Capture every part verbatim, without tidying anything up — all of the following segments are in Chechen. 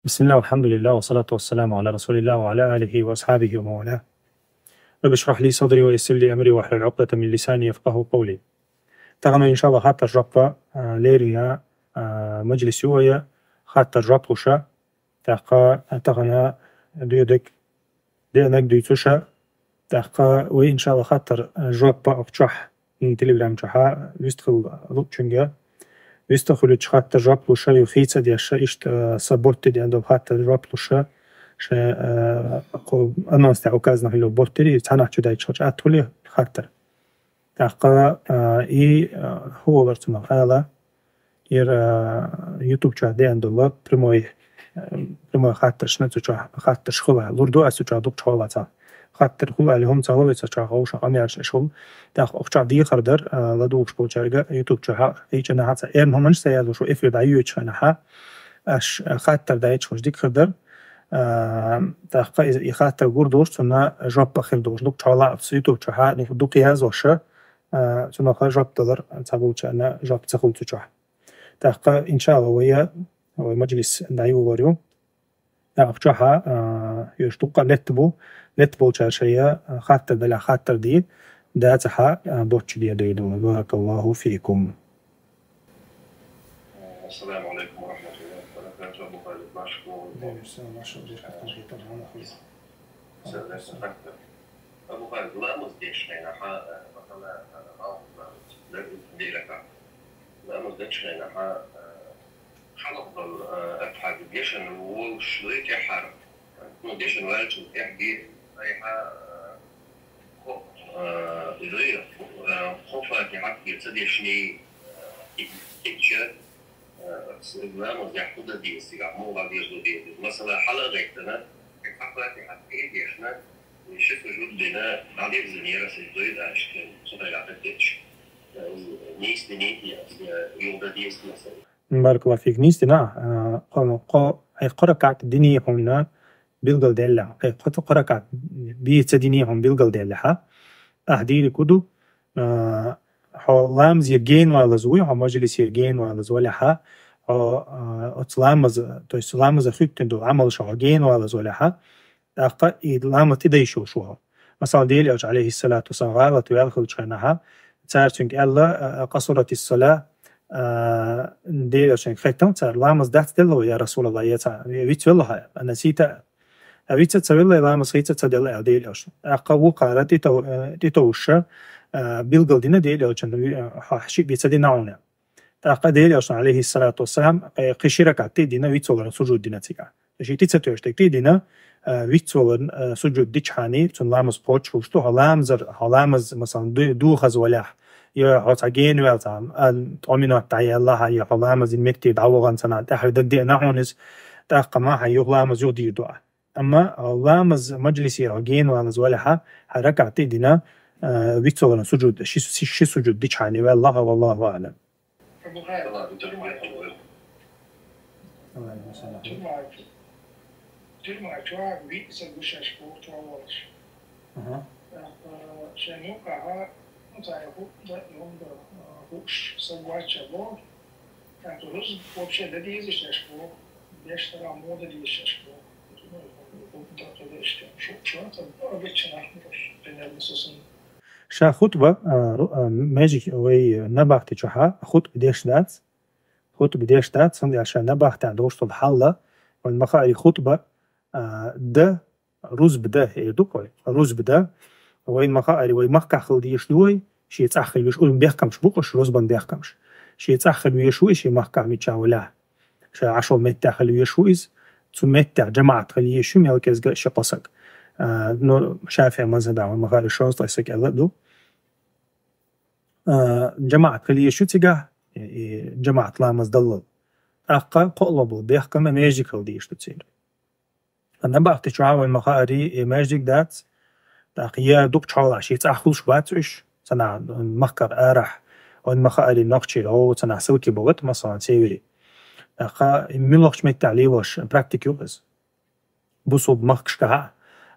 بسم الله والحمد لله والصلاة والسلام على رسول الله وعلى آله وأصحابه ومن والاه. رب اشرح لي صدري ويسر لي أمري واحلل عقدة من لساني يفقهوا قولي. Тахана, иншалла, хаттар-жоп, а, лерина, а, мажлис ю вай, хаттар-жоп луш. ТӀаккха, а, тахана дуьйцург деанарг дуьйцуш. ТӀаккха вай, иншалла, хаттар, а, жоп укх чохь, м, Telegram чохь вистхила луучуьнга. Вистхуьлучу хаттар-жоп луш, юха хийца деш, иштта, а, са ботте деана долу хаттар-жоп луш, ше, а, кху анонс тӀехь указано хилла ботте, цхьаннахь чу дайчхьалчу атта хуьлу хаттар. ТӀаккха, а, и, а, хӀун олура цунах ала, ира, а, YouTube чохь деана долу прямой, а, прямой хаттаршна цу чохь хаттарш хуьлу, лур ду ас цу чохь дукхачу хьолаца. Хаттар хуьлу аьлла хӀума ца хуьлу, цу чохь ховшах къамелаш аш хуьлу. ТӀаккха укх чохь дехар дара, а, ладугӀуш болчаьрга YouTube чохь, хӀинца хьаца, эрна хӀуманаш сан яздо шу эфир дӀайоьдучу хенахь, аш, а, хаттар дайчхьалчу дика хир дара. А, тӀаккха и, и хаттар гур долуш, цунна жоп а хир долуш. Дукхачу хьолаца YouTube чохь дукха яздо шу, а, цунах жоп далар цхьаболчарна жоп ца хуьлу цу чохь. ТӀаккха, иншалла, вай, вай мажлис дӀайолор ю. ТӀаккха чохь, а, уьш дуккха летта бу, летта болчара шайна, а, хаттар далахь хаттар де, дацахь, а, ботча де дойду. بارك الله فيكم. السلام عليكم ورحمة الله وبركاته. أبو خالد، маршалла. وعليكم السلام، маршалла. أبو خالد، ламаз деш хенахь, а, масала, а, ламаз, ламаз, ламаз, ламаз деш хенахь, а, хьалха долу, а, атахьият дешна волуш дуй тӀаьххьара? Ну, дешна ваьллачул тӀаьхьа де, айхьа, а, кхо, а, дуй, а, кхо фатихьат де ца дешний, а, кхеча, а, ламаз яхь хӀун дан деза цигахь, муха деза деза? Масала, хьала а гӀеттина, цхьа фатихьат де а дешна, ши сужуд дина, дӀадирзинера аса, дуй, дашка, цу хьайгахь тӀе дечу. Иза нийса динехь, я юха дан деза, масала. Баракаллаху фик, нийса дина, а, кхо, кхо, хьайн кхо ракаӀат диний хьуна билгалделла. Хьайн кхо, кхо ракаӀат бен ца диний хьуна билгалделлехь, ахь дийриг хӀун ду, а, хьо ламазера генаваллаза вуй, хьо мажлисера генаваллаза валахь, хьо, а, оцу ламаза, то есть ламаза хӀоьттина долу Ӏамалша хьо генаваллаза валахь, тӀаккха и ламаз тӀедайшо шу хьо. Масала, Делан Элча, алейхиссалату вассалам, гӀалат ваьлла хиллачу хенахь, цара цуьнга аьлла, а, а, «Къасуратис-салат», а, Делан Элчанга хеттам цара: «Ламаз дац делла вай, я Расулаллах, я ца, вицвелла хьо, а насита?» А вица ца велла, ламаз хийца ца делла, аьлла Делан Элча. ТӀаккха вукхара тӀетов-, а, тӀетовша, а, билгалдина Делан Элчана, ви-, а, хьо шиъ бен ца дина хьуна. ТӀаккха Делан Элчано, алейхиссалату вассалам, кхе-, кхин ши ракаӀат тӀе а дина, вицваларна сужуд дина цигахь. Ши тӀе ца тоьшург тӀе а дина, а, вицваларна, а, сужуд дичхьана, цуьнан ламаз кхочуш хуьлуш ду, хьо ламазар, хьо ламаз, масалан, ду-, дохаза валахь, я хьо цхьа генаваьлла цхьа, а, ткъо минот дӀаяьлла хьан, я хьо ламазан метте дӀавахана цхьана, тӀаьхьа дагадеана хьуна иза, тӀаккха ма хьан юха ламаз юха дийр ду ахь. Амма, а, ламаз мажлисера хьо генаваллаза валахь, хьан ракаӀат тӀе а дина, а, вицваларна сужуд, ши, ши, ши сужуд дичхьана ваьлла хьо, валлаху аӀлам. Абу Хайр, тюрьма чу, тюрьма чу виъ са гушеш боху чу волуш. Аха. ТӀаккха шайн юккъехь, ну, цара хӀу-, да, ну, да, а, хууш са гоча боху. ТӀаккха рузба вообще дан дезаш еш боху. Деш тара муха дан дезаш еш боху. Ну, хӀу-, да, шу, шу, шу, шу, шу, шу, шу, шу, шу, шу, Ша хутба, а, ру-, а, межиг вай набахти чохь хутба деш дац. Хутба деш дац, хӀунда аьлча ша набахтехь долуш долу хьал, вайн ма-хаъара хутба, а, дан, рузба дан, эр ду-кх вай, рузба дан. Вайн ма-хаъара, вай махкахь хила дезаш ду вай, шен цӀахь хила веш, уьш бехкамаш бу-кх уьш, рузбан бехкамаш. Шен цӀахь хила веш ву и, шен махкахь мичахь валахь. Ша Ӏаш волу меттехь хила веш ву иза. Цу меттехь жамаӀат хила езаш ю мел кӀезга а ши-кхо саг. А, ну, ШафиӀи мазхӀабехь вайн ма-хаъара шовзткъе саг аьлла а ду. А, жамаӀат хила езаш ю цигахь, и, и жамаӀат ламаз даллал. ТӀаккха кхоалгӀа болу бехкам а, межиг хила дезаш ду церан. Набахти чохь вайн ма-хаъара и межиг дац, тӀаккха я дукхачу хьолахь шен цӀахь хуьлуш бац уьш, цхьана махкара арахь, вайн ма-хаъара нохчий, хӀо, цхьана ссылки богӀат, масалан, севере. ТӀаккха муьлхачу меттехь лелош практика ю иза. Бусулба махкашкахь а,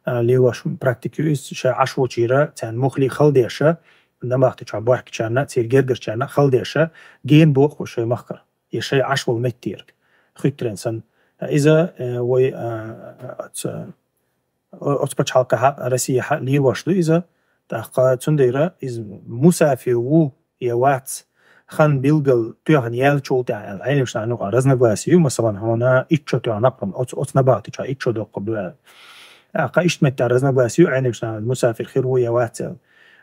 а, лелош практика ю иза, ша Ӏаш волчуьра, царна муххале хала деш, набахти чохь бохкучарна, церан гергарчарна хала деш, гена боху шайн махкара. Я шайн Ӏаш волу меттера, хуьттаренна санна, Иза, э, вай, э, оц-, оц пачхьалкхехьа, Россияхьа лелош ду иза. ТӀаккха цундела иза мусафир ву е вац хан билгал тоьхна яьлчул тӀехьа аьлла, Ӏелимашна юкъа разногласие ю, масалан, хьона итт шо тоьхна кхунна, оц-, оц набахти чу итт шо доккхур ду аьлла. ТӀаккха иштта метта разногласие ю, Ӏелимашна мусафир хир ву е вац аьлла.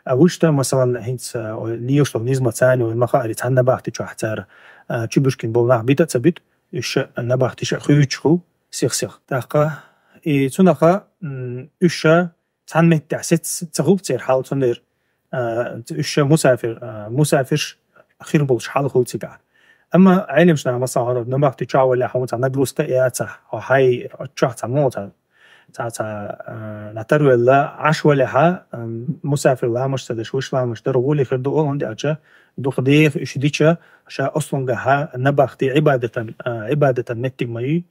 А вуьшта, масалан, хӀинца, э, лелаш долу низамца царна вай ма хаара, цхьана набахти чохь цара, э, чубуьркина болу нах бита а ца бита, уьш ша набахти ша хуьйцуш хуьлу сих-сих. ТӀаккха и цунаха, м, уьш ша цхьана меттехь сецца ца хуьлу церан хьал, цундела, а, уьш ша мусафир, а, мусафирш хир болуш хьал хуьлу цигахь. Амма Ӏелимашна, масалан, хьо набахти чохь валахь, хьуна цхьа нагрузка а яцахь, хьо хьайн чохь цхьа муха цхьа, цхьа, цхьа, а, нӀаьтар велла, Ӏаш валахьа, ам, мусафир ламаш ца деш, вуьш ламаш дар гӀоле хир ду олу, хӀунда аьлча дукха деха уьш дича, ша ослунгахьа набахти Ӏибадатан, а, Ӏибадатан меттиг ма юй.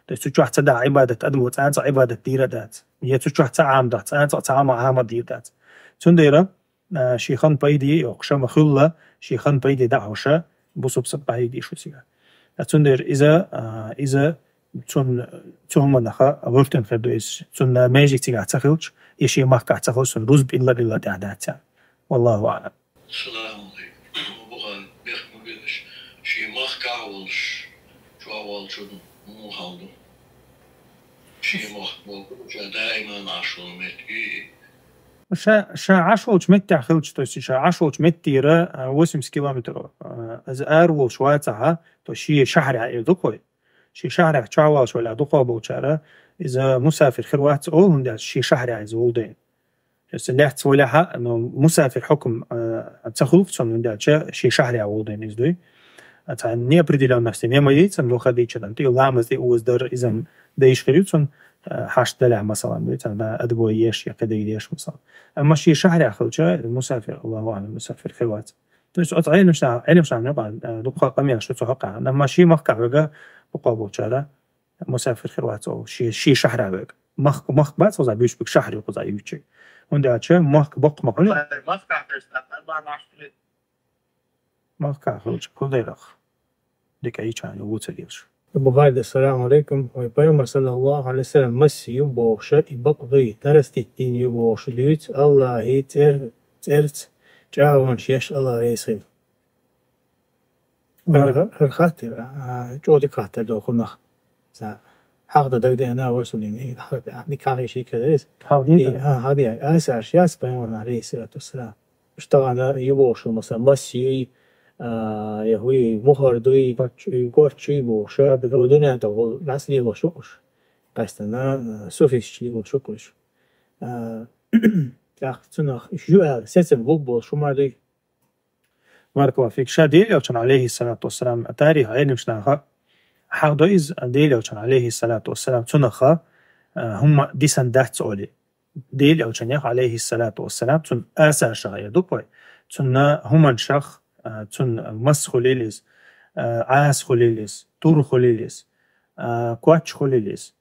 То есть цу чохь ца дахь Ӏибадат адамо цкъа а цкъа Ӏибадат дийр а дац. Я цу чохь ца Ӏамадахь цкъа а цкъа цхьа а Ӏамадийр дац. Цундела, а, шен хан пайде йоккхуш ма хуьлла, шен хан пайде дахь хьуна, бусулба стаг къахьийга йиш ю цигахь. Ткъа цундела иза, а, иза цунна, цу хӀуманаха гӀуьртина хир ду иза. Цунна маьждиг цигахь ца хилча, и шен махкахь ца хилча, цунна рузба илла-билла тӀехь дац царна. Валлаху аӀлам. Салам алейкум. Бухара бехк ма бина, шен махкахь а волуш, чохь волчун муха хьал ду? Шен махка болчу даиман Ӏаш волу меттиг. Ша, ша Ӏаш волчу меттехь хилча, то есть ша Ӏаш волчу меттера, а, восемьдесят километр, а, иза ара волуш вацахьа, то есть шен шахьарехь эр ду-кх вай. Шен шахьарехь чохь волуш валахь дукхах болчара, иза мусафир хир вац олу, хӀунда аьлча шен шахьарехь иза волу дела. То есть лаьцна валахьа, но мусафир хьукам, а, ца хуьлу-кх цунна, хӀунда аьлча шен шахьарехь волу дела иза дуй. А цхьа неопределённость ма яй цунна, муха дийцича, тӀе ламаз тӀе оза дар, иза дайш хир ю цунна, а, хьашт далахь, масалан, дуй, цхьа да, адабой еш, я кхидерг деш, масалан. Амма шен шахьарехь хилча, мусафир, Аллаху аӀлам, мусафир хир вац. То есть оцу Ӏелимашна, Ӏелимашна юкъа, а, дукха къамелаш ю цу хьокъехь. Амма шен махкахь верг дукхах болчара мусафир хир вац олу, шен, шен шахьарехь верг. Махка, махка бац кхузахь буьйцург, шахьар ю кхузахь юьйцург. ХӀунда аьлча махка боккха ма хуьлу. Махкахь хилча кхузахь дерах дика йича ю вуьйцург йолуш. Бухари, салам алейкум. Вай Пайхамар, саллаллаху алейхи ва саллям, масса ю бохуша, и бакъ дуй, нарастить дийна ю бохуша дуьйцу, Аллахьи цӀер-, цӀерца чӀагӀонаш еш Аллах реза хила. Ара, ара хаттар, а, чӀогӀа дика хаттар ду хӀунах. Са хьахда дагдеана васулин, и хьахда, а, дика хьахийша хӀара иза. Хьахда? И, а, хьахда, а, аса аш яц Пайхамарна, алейхи салату вассалам. Уж тахана ю бохуш, масала, мас юй, а, я хӀуй, мухӀар дуй, корч юй бохуш, а, дуьнен тӀа гӀул, нас лелош ву уж. Къаьстина, а, суфисташ лелош ву уж. А, тӀаккха цунах уж ю аьлла, сецам гӀуллакх болуш хӀума дуй. Баракаллаху фик. Ша Делан Элчан, алейхиссалату вассалам, тарих Ӏелимаш наха хьахдо иза, Делан Элчан, алейхиссалату вассалам, цунаха, а, хӀумма дисан дац олий. Делан Элчанех, алейхиссалату вассалам, цун асаршах эр ду-кх вай. Цунна хӀуманшах, а, цун мас хуьлийла иза, а, Ӏаса хуьлийла иза, тур хуьлийла иза, а, коч хуьлийла иза,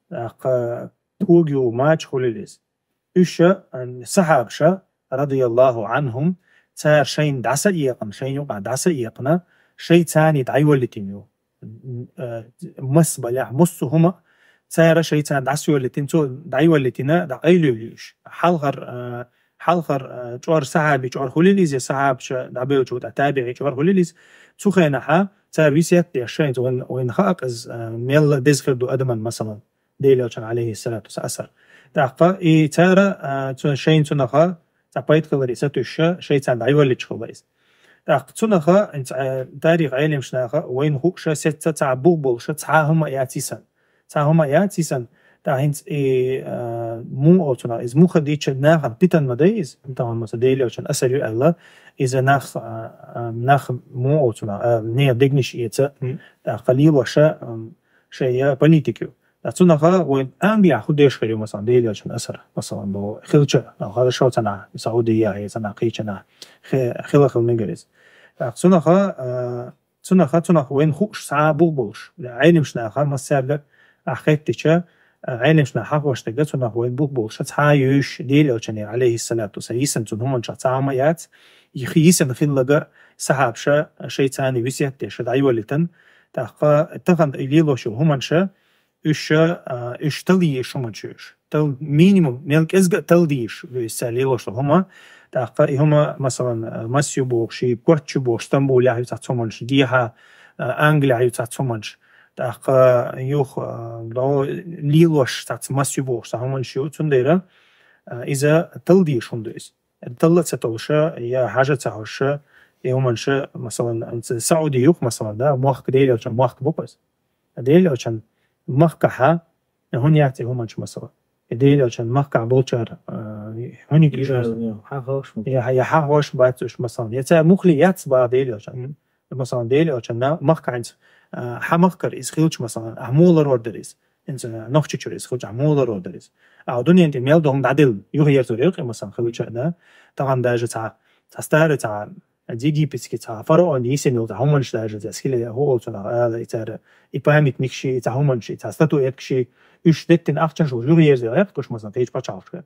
тӀаккха тога юху мача хуьлийла иза. Уьш, а, сахьабаша, радияллаху анхум, цара шайна дӀасаэкъна, шайна юкъахь дӀасаэкъна, шайца царний дӀайоллийтина ю. М, а, мас балехь, муссу хӀума а цара шайца царний дӀасайоллийтина, цо дӀайоллийтина, дӀакъайлавелла ю уьш. Хьалхара, а, хьалхара, а, чӀор сахьаби чӀор хуьлийла иза, сахьабаша дӀабевллачул тӀаьхьа табиӀий чӀор хуьлийла иза. Цу хенахьа цара весет деш шайца, вайн, вайна хаьа-кх иза, а, мелла деза хир ду адаман, масалан. Делан Элчан, алейхиссалату вассалам, асар. ТӀаккха и цара, а, цу шайна цунаха цхьа пайда хиларе сатуьйсуш, шайца царний дӀайоллийтина хилла иза. ТӀаккха цунаха, хӀинца, а, тарих Ӏелимаш наха вайна хууш, сецца цхьа бух болуш, цхьа хӀума яц йисна. Цхьа хӀума яц йисна, тӀаккха хӀинца и, а, муха оцунах, иза муха дийцича нахана питана ма дай иза, тахана, масала, Делан Элчан асар ю аьлла, иза нах, а, а, нах муха оцунах, а, нехан дегнаш эца, тӀаккха лелош, а, шайн политика ю. ТӀаккха цунаха вайн Англияхь хӀун деш хир ю, масалан, Делан Элчан асар, масалан, боху, хилча, ну, хорошо, цхьанхьа Саудия, я цхьанхьа кхечанхьа хи-, хила хила мегар иза. ТӀаккха цунаха, а, цунаха, цунаха вайна хууш цхьа бух болуш. Ӏелимаш наха массаьрга ахь хеттича, а, Ӏелимаш наха хьахош дерг цунаха вайна бух болуш, цхьа йуьйш Делан Элчане, алейхиссалату вассалам, йисна цуьнан хӀуманшах цхьа хӀума яц, йисна хилларг сахьабаша шайца царний весет деш дӀайоллийтина, тӀаккха тахана и лелош йолу хӀуманаш, уьш, а, уьш талла дезаш хӀуманаш ю уьш. Тал-, минимум, мел кӀезига а талла дезаш ду иза цар лелош долу хӀума. ТӀаккха и хӀума, масалан, а, мас ю бохуш, и коч ю бохуш, Стамбулехь ю цхьацца хӀуманаш, дехьа, а, Англехь ю цхьацца хӀуманаш. ТӀаккха юха, а, до-, лелош цхьацца мас ю бохуш, цхьа хӀуманаш ю. Цундела, а, иза талла дезаш хӀума ду иза. Талла а ца толуша, я хьажа а ца хьожуша, и хӀуманаш, масалан, Сауди юха, масалан, да, мохк, Дела элчан мохк бу-кх иза. Дела элчан махкахьа, хӀун яц и хӀуманаш, масала? И Дела элчан махкахь болчара, а, хӀуниг Иза, я, хьан ховш ма. Я, я хьан ховш бац уьш, масалан. Я цара мухли яц баха Дела элчан. Мгм. Масалан, Дела элчан на-, махкахь хӀинца, а, хьан махкара иза хилча, масалан, ахьа муха ларор дара иза? ХӀинца Нохчийчуьра иза хилча, ахьа муха ларор дара иза? А, дуьнен тӀе мел долу хӀума дӀаделла, юха ерзор яра-кх, масалан, хилча, да? Тахана даже цхьа, цхьа старый, цхьа египетский цхьа фараон йисина йолу цхьа хӀуманаш даже, цхьа скеле хӀу олу цунах ала, и цара и памятникаш, и цхьа хӀуманаш, и цхьа статуэткаш, уьш деттина ахчанаш ву юха ерзо яьккхуш, масалан, кхечу пачхьалкхашка.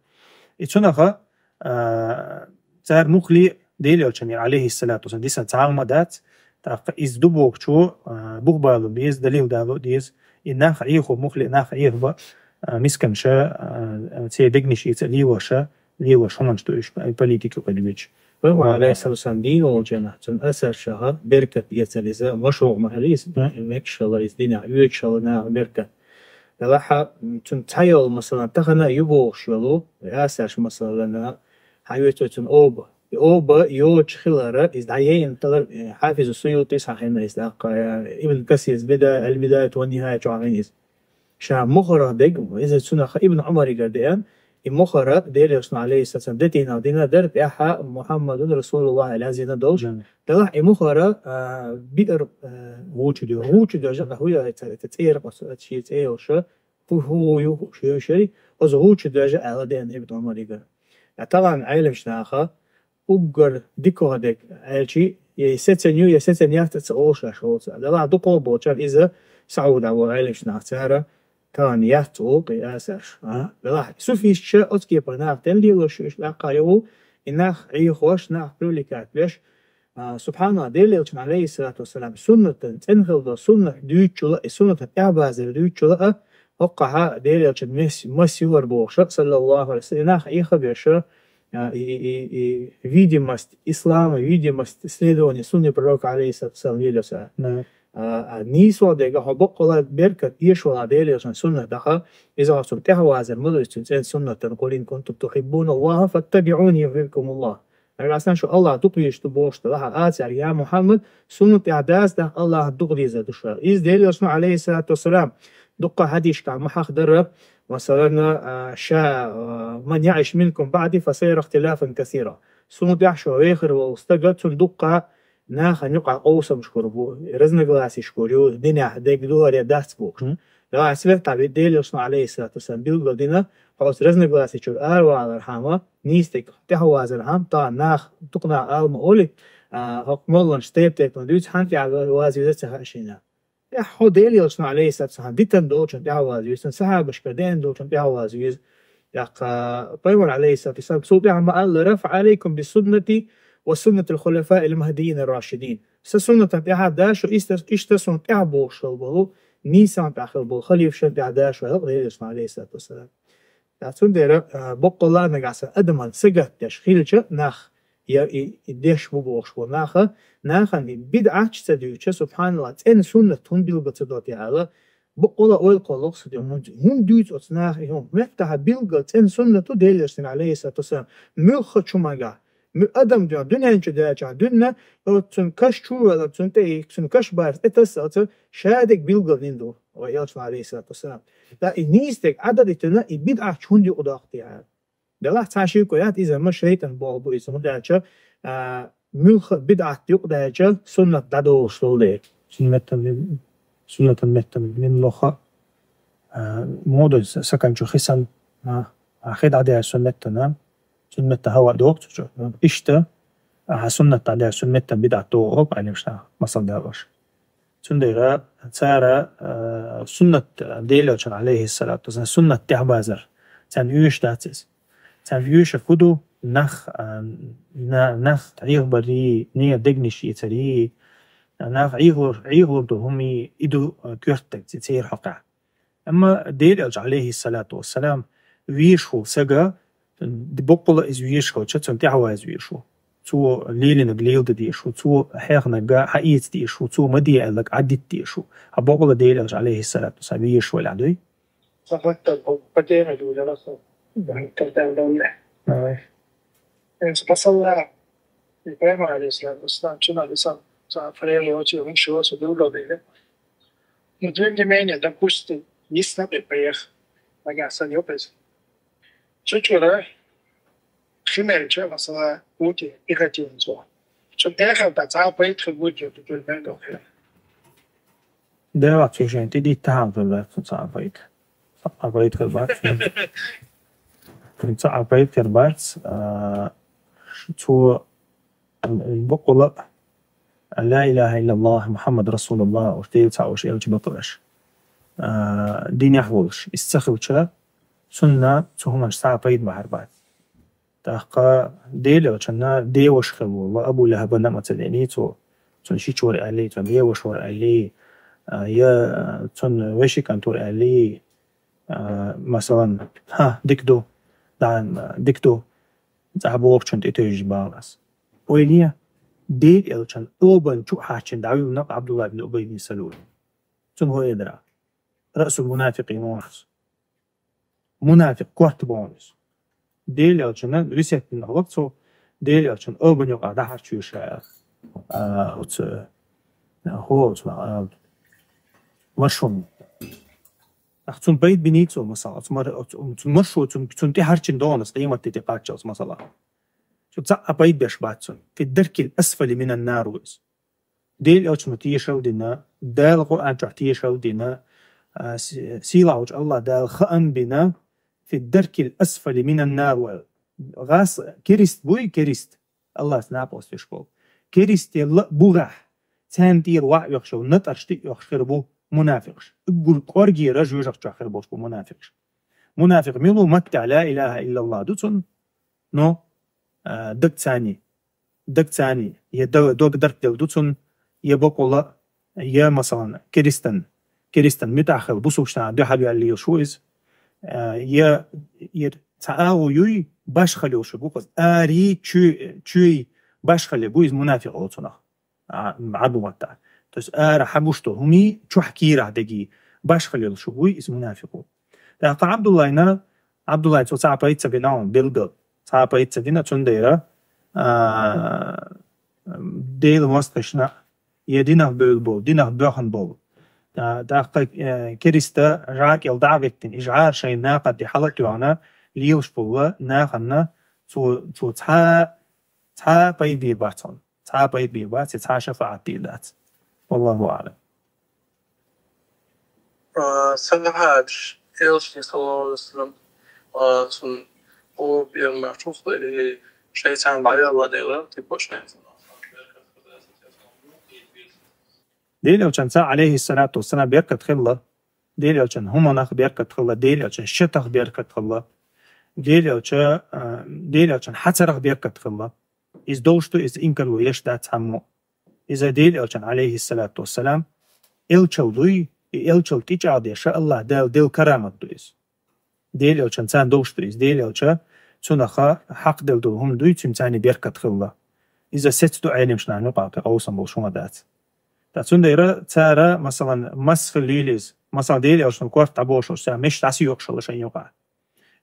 И цунаха, а, цара мухли Дела элчанера, алейхиссалату вассалам, дисан цхьа хӀума дац, тӀаккха иза ду бохучо, а, бух бало беза, далил дало деза, и нах Ӏехо, мухли нах Ӏехо ба, а, мисканша, а, церан дегнаш ийца лелоша, лелош хӀуманаш ду уьш политика кхуьлуьйтуш. Пайхамар, алейхиссалату вассалам, дийна волчу хенахь, цуьнан асаршаха беркат эцар иза, машугӀ ма хилла иза, мекаш хилла иза динехь, оьцуш хилла наха беркат. Делахь а, цуьнан цхьа йолу, масалан, тахана а ю бохуш йолу, асарш, масалан, хьан оьцу цуьнан оба. И оба йоцуш хилара, иза дӀаяйина талар, э, Хьафизу Суютис хьахийна иза, тӀаккха, э, Ибн Касирс Бида-, Аль-Бидая ва Нихая чохь хьахийна иза. Ша мухара дерг, иза цунах Ибн Ӏумаригара деана, и мухара Делан Элчано, алейхиссалам, детийнал дина дара, тӀаьхьа Мухаммадун Расулуллах аьлла зина долуш. Мгм. Делахь и мухара, а, биър, а, гӀучу деш. ГӀучу деш, а, хӀу яра, ца, ца цӀера, ца, шен цӀе йолуша, хӀу, хӀу, хӀу ю, шу ю шари, оцу гӀучу деш аьлла деана Ибн Ӏумаригара. Я тахана Ӏеламчу наха, уггар дика хӀо дерг аьлчи, я сецен ю, я сецен яц а ца олуш аш олуца. Делахь дукхо болчара иза Сауда а ву Ӏеламчу нах цара, тахана яц олу кхин асарш. А? Делахь суфистша оцу кепара нах тен лелош ю, уьш лаккха ю, и нах Ӏехош, нах привлекать веш. А, субханаллах, Делан Элчан, алейхиссалату вассалам, суннатан, цӀена хила долу суннат дуьйцучула, и суннатан тӀаьхьабазар дуьйцучула а, хӀоккхахьа Делан Элчан мес-, мас юхар бохуша, саллаллаху алейхи ва саллям, и нах Ӏеха беша, а, и, и, и, и видимость ислама, видимость следования сунны пророка, алейхиссалату вассалам, лелоса. Да. А, а, нийсо дега хьо боккъала беркат эшвала Делан Элчан суннат даха, иза хьо цунна тӀаьхьавазар ма ду, иза цуьнан цӀена суннатан, «Къул ин кунтум тухиббуна Аллаха, фаттабиӀуни юхьбибкумуллах». Нагахь санна шу Аллах дукха везаш ду бохуш делахь, а цаьрга: «Я Мухаммад, суна тӀехь дас даха Аллахна дукха дезар ду ша». Иза Делан Элчано, алейхиссалату вассалам, дуккха хьадисашкахь ма хьахдара, масалан, а, ша, а, «Ман яӀиш минкум баъди, фасайара ихтилафан касира». Суна тӀехь шу вехар волу стага, цунна дуккха нахана юкъахь къовсамаш хир бу, разногласияш хир ю, динехь дерг ду, хӀара дац бохуш. Мгм. Делахь свет а вид Делан Элчано, алейхиссалату вассалам, билггал дина, хьо оцу разногласия чуьра аравалархьама, нийса дерг тӀаьхьавазархьама, тахана нах, дукха нах ала ма олий, а, хӀокху молланаш тайп-тайпана дуьйцу, хьан тӀаьхьаваза веза ца хаьа шайна. Эхь, хьо Делан Элчано, алейхиссалату вассалам, дитан долчун тӀаьхьаваза веза, сахьабашкара деана долчун тӀаьхьаваза веза. ТӀаккха пайхамар, алейхиссалату вассалам, цул тӀаьхьа ма аллара: «Фа алейкум би суннати ва суннатил хулафаил махдиин ар-рашидин». Сан суннатан тӀаьхьа даша, иштта, иштта суна тӀаьхьа бохуш хила болу, нийсан тӀехь хила болу халифашан тӀехь даша, аьлла Делан Элчано, алейхиссалату вассалам. Ткъа цундела, а, боккъалла нагахь сан адаман сагатдеш хилча нах, я и, и деш бу бохуш бу наха, нахана и бидӀаташ ца дуьйцуча, субханаллах, цӀена суннат хӀунда билгал ца до те ала, боккъалла ойла кхоллалуш ду, хӀунда, хӀунда дуьйцу оцу наха и хӀума? Меттахьа билгал цӀена суннат ву Делан Элчанан, алейхиссалату вассалам, муьлхха чу ма гахь. Муьлха адам дуьйна, дуьнен чу даьлчахь дуьнна, оцу цуьнан каш чу а велла, цуьнан тӀе и, цуьнан каш барс тӀе тасса, оцу шадерг билгал дина ду вай Элчано, алейхиссалату вассалам. Ткъа и нийса дерг Ӏадда дитина, и бидӀаташ хӀунда юкъадоккху те ала? Делахь цхьа ши кхо яц, иза ма шайтӀан болх бу иза, хӀунда аьлча, а, муьлхха бидӀат юкъадаьлча, суннат дӀадолуш долу дела. Суннатан, суннатан меттан мин лоха, а, модой са-, сакан чу хисан, а, а, хи дӀадаьлча суннатана, суннатта хӀаваъ доху цу чу. Мгм. Иштта, а, суннат дӀадаьлча суннатан бидӀат доху, Ӏеламнаха, масал далош. Цундела цара, а, суннат, Делан Элчан, алейхиссалату вассалам, суннат тӀехьабазар. Царна оьшуш дац иза. Царна оьшург хӀун ду? Нах, а, на-, нах Ӏехабарий, нера дегнаш эцарий, нах Ӏехалур, Ӏехалур ду хӀумий, и ду, а, коьртаг ци-, церан хьокъехь. Амма Дела Элча, алейхиссалату вассалам, вешаш вола саг, боккъала из вешаш хилча, цунна тӀехьаваза везаш ва. Цо лелийнарг леладе дезаш ва, цо хьехнарг хьаэца дезаш ва, цо ма де аьннарг Ӏадита дезаш ва. Хьа боккъала Дела Элча, алейхиссалату вассалам, вешаш валехь дуй? Сахатта по теме дужа раса. Давай. Давай. Спасала. И пайхамар алейхиссалату вассалам, чуна лисан, са фрели очи, он шиво су дулга беге. Но тем не менее, допустим, если бы приехал, нагаса не опять. Чучура, химерча, масала, ути, пехотинцу. Чу тяхал та цал поит хи гути, чучур бен дохе. Дела чужен, ти ди тахан хи бен, цу цал поит. Цал поит хи бен. Цу цал поит хи бен, а, цу боккъала لا إله إلا الله محمد رسول الله, уж Дела цхьа, уж Элча бакъалаш. А, динехь волаш. Из ца хилча, цунна цу хӀуманаш цхьа пайда бахьар бац. ТӀаккха Дела Элчанна деваша хила вола Абу ЛахӀабана ма ца дений цо. Цун шича вар аьлий, цун деваша вар аьлий, а, я цун веший кӀант вар аьлий, а, масалан, хьа, дика ду, дан, дика ду, цхьа бохучун тӀе тевжаш бала ас. Ойла е, Дела Элчан обан чу хьаччан дӀавуьллинарг Ӏабдуллахь ибн Убай ибн Салул. Цун хӀо эдара. Раъсул мунафикъин вон из. Мунафикъ корта бон из. Дела Элчана весеттина хӀалак цо, Дела Элчан обан юкъа дӀахьарчуьйша, а, оцу, а, хӀо, оцу, а, маршо. Ах, цун пайда биний цо, масала, оцу мар-, оцу, цун маршо, цун, цун тӀехьарчина догӀанас, къематди тӀе кхаччалц, масала. Цу цхьа а пайда беш бац цун. في الدرك الأسفل من النار ву из. Дела Элчано тешал дина, Дала Къуръан чохь тешал дина, а, си-, сийлахьчу Аллах Дала хаам бина, في الدرك الأسفل من النار ву. ГӀас керист буй, керист. Аллас накъост веш болу. Керист елла а бугӀахь, царна тӀера ваъ вехаш йолу натӀарш тӀе а йохуш хир бу мунафикъаш. Уггар кӀоргера жоьжахати чохь хир болуш бу мунафикъаш. Мунафикъ мила ву, матта ла илаха иллаллах ду цунна, но, а, даг царний, даг царний, я д-, дог дарт делла ду цунна, я бакъволла, я, масалан, керистан, керистан муьтӀахь хила, бусулбачу нахана дуьхьал ваьлла лелаш ву иза, а, я, я цхьа агӀо юй, башхалла йолуш бу, кхуза арий, чуьй, чуьй башхалла бу иза мунафикъ олу цунах. А, Ӏабу маттахь. То есть ара хьан гуш долу хӀумий, чохь кийрахь дегий, башхалла йолуш вуй иза мунафикъ ву. ТӀаккха Ӏабдуллайна, Ӏабдуллайн цо цхьа пайда ца бина хьуна, билггал, цхьа пайда ца дина, цундела, а, Дела мостагӀашна, я динах бевлла болу, динах боьхна болу. А, тӀаккха, э, кериста жӀакъел дӀа а гӀеттина, и жӀара шайн нахана тӀе хьала а тоьхна, лелаш болу нахана цо, цо цхьа, цхьа пайда бийр бац хьуна. Цхьа а пайда бийр бац, я цхьа а шафаӀат дийр дац. Валлаху аӀлам. А, сахьабаш, Элчане, саллаллаху алейхи ва саллям, а, цунна гӀо бен махьчух, или шайца дӀаялла дела, типа шайца. Дела Элчанца, алейхиссалату вассалам, беркат хилла. Дела Элчан хӀуманах беркат хилла, Дела Элчан шатах беркат хилла. Дела Элча, а, Дела Элчан хьацарах беркат хилла. Иза долуш ду, иза инкарло еш дац хьаммо. Иза Дела Элчан, алейхиссалату вассалам, элчал дуй, и элчал тӀечӀагӀдеш Аллах Дала делла карамат ду иза. Дела Элчан царна долуш ду иза. Дела Элча цунаха хьакъ делла долу хӀума дуй, цуьнан царний беркат хилла. Иза сецца ду Ӏеламчу нахана юкъахь, кхин къовсам болуш хӀума дац. Ткъа цундела цара, масалан, мас хилла лийла иза. Масалан, Дела Элчан корта дӀабохуш, цара меш дӀасоькхуш хилла шайн юкъахь.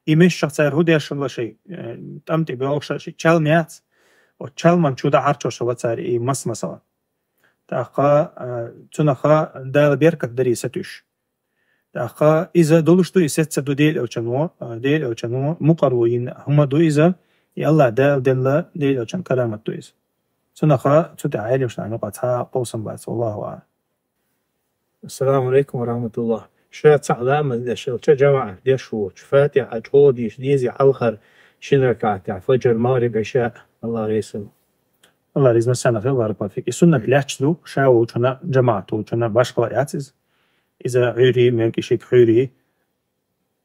И мешах цара хӀун деш хилла шайн, э, тӀам тӀе боьлхуш, шайн чалма яц, оцу чалман чу дӀахьарчош хилла цара и мас, масалан. ТӀаккха, э, цунаха Дала беркат дарий сатуьйсуш. ТӀаккха иза долуш ду, и сецца ду Дела Элчано, э, Дела Элчано мукъарло йина хӀума ду иза, и Аллах Дала делла Дела Элчан карамат ду иза. Цунаха цу тӀехь Ӏеламчу нахана юкъахь цхьа а къовсам бац, валлаху аӀлам. Ассаламу алейкум ва рахматуллах. Ша цхьаъ ламаз деш хилча, жамаӀат деш волчу, Фатихьа чӀогӀа дийша дезий хьалхара шина ракаӀатехь, фаджр, магӀриб, Ӏиша, Аллах реза хуьлда. Аллах реза хуьлда, баракаллаху фик. И суннат лаьтташ ду, ша волчунна, жамаӀат волчунна башхалла яц иза. Иза Ӏуьйрий, мелкӀий шиъ хьуьйрий,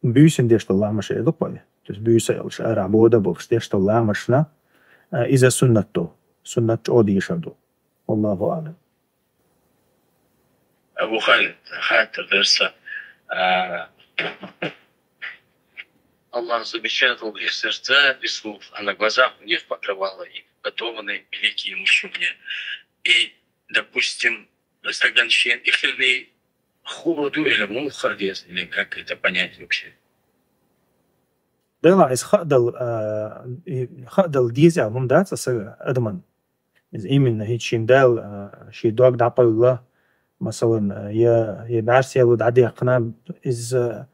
буьйсанна деш долу ламазаш эр ду-кх вай. То есть буьйса йолуш, арахь бода болуш деш долу ламазашна, а, иза суннат ду. Суннат чӀогӀа дешар ду. Валлаху аӀлам. Абу Халид, хаттар дара сан, а, Аллах запечатал их сердца без слов, а на глазах у них покрывало их, готовые великие мучения. И, допустим, с ограничением их или хуруду или мулхадес, или как это понять вообще? Дела из хадал, а, и хадал диза мундаца са адаман. Из именно хичиндал, а, ши дог дапалла, масалан, а, я, я барсел дадиакна из, а,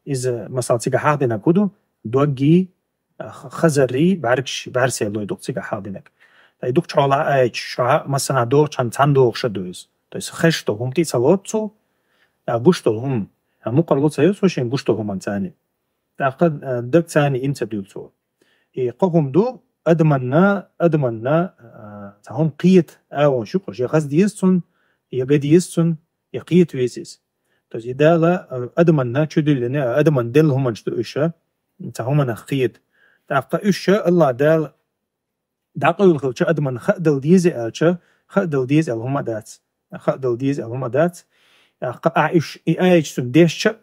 из, а, масал цига хадина куду, доги, а, х-, хазари, баркш, барсел лой дук цига хадинак. Тай дук чола айч, шо, масана дох чан, цан дох шадуз. То есть хеш то хум ти салоцу, а гуш то хум. А мукарлу цайо сушин гуш то хум анцани. Тахта, а, даг цани им цадуцу. И кохум ду, адаманна, адаманна, а, цахум киет, а он шук, же хаз диесцун, я га диесцун, я киет весис. То есть идала, а, адаманна чудиллине, адаман дел хуман что уша, цахумана киет. Тахта уша, Аллах дал, дакъул хилча адаман хадал дизе алча, хадал дизе ал хума дац. Хадал дизе ал хума дац. А, ка-, а, иш, и айч сун дешча,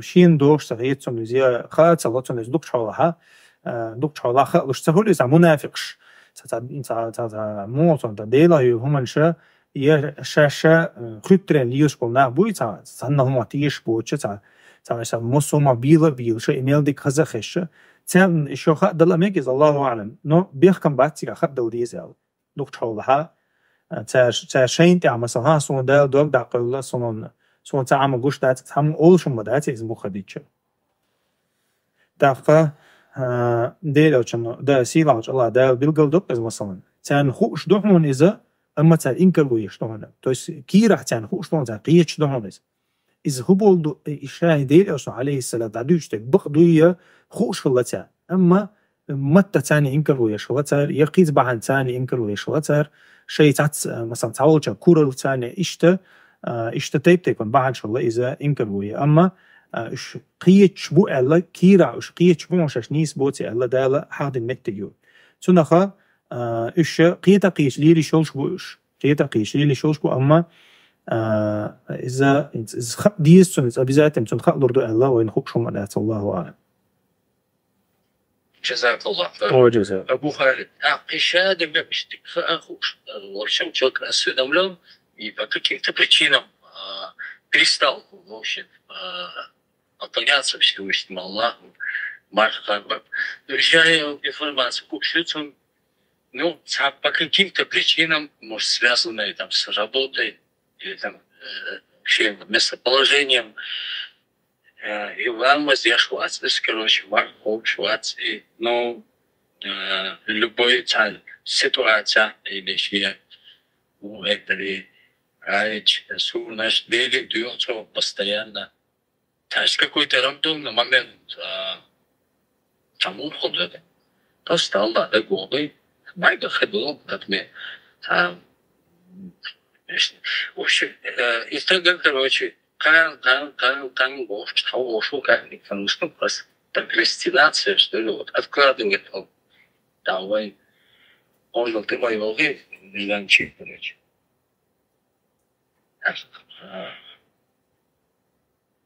шин дош са хет сун из, я ха ца лоцун из дук чола ха, а, дук чола ха луш ца хули са мунафикш. Са, са, са, са, са, му сон та дела ю хуман ша, я ша, ша, э, хутрен лиюш кол на буй ца, ца на хума тиш боча ца, ца, са, мусума била бил ша, имел дик хаза хеша. Цен ишо ха дала мек из, Аллаху алам. Но бех кам бат цига ха дал дизе ал. Дук чола ха. А, ца, ца шейн тя масал ха, сон дал дог дакъулла, сон, сон ца ама гуш дац, ца ама олшум ма дац, из мухадича. Тахта, а, дел очно, да сила оч Аллах дал билгал дук из масалан. Цан хуш дохмун иза, амма ца инкар гуеш дохмун. То есть кира цан хуш дохмун, ца киеч дохмун из. Из хуболду, э, ишай дел ошо алейхиссалат дадуч те бах дуя хуш хыллаца. Амма матта цани инкар гуеш хыллацар, я киз бахан цани инкар гуеш хыллацар, шей цац, э, масалан, цаволча курал цани ишта, а, ишта тейп тейкон бахан шылла иза инкар гуя. Амма, а, уш киеч бу элла, кира уш киеч бу шаш нис боци элла дала хадин меттегю. Цунаха, а, уш киета киеч лири шолш бу уш. Киета киеч лири шолш бу, амма, а, иза, из ха диес цун, из обязательно цун ха лурду элла, ойн хук шума дац, Аллаху алам. Джазакаллах. О, джаза. Абу Халид, а, иша да бе иштик ха хуш, в общем, человек осведомлен и по каким-то причинам, а, перестал, в общем, а, поклоняться Всевышнему Аллаху, Мархаба. Друзья, информация кукшицам, ну, ца-, по каким-то причинам, может, связанные там с работой или там, э, вообще местоположением, э, и вам здесь Швеция, короче, вам Швеция, и, ну, э, любой ца-, ситуация или вообще, ну, это ли, а, эти, э, су-, наш берег дёртся постоянно. Таш какой-то рандомный момент, а, там уходит. Достал, да, да, голый. Майда ходил, как мне. Там, в общем, э, и тогда, короче, кан, кан, кан, кан, гош, того, шо, как, не, потому что прокрастинация, что ли, вот, откладывает он. Давай. Он был ты мой волги, не знаю, чей, короче. А,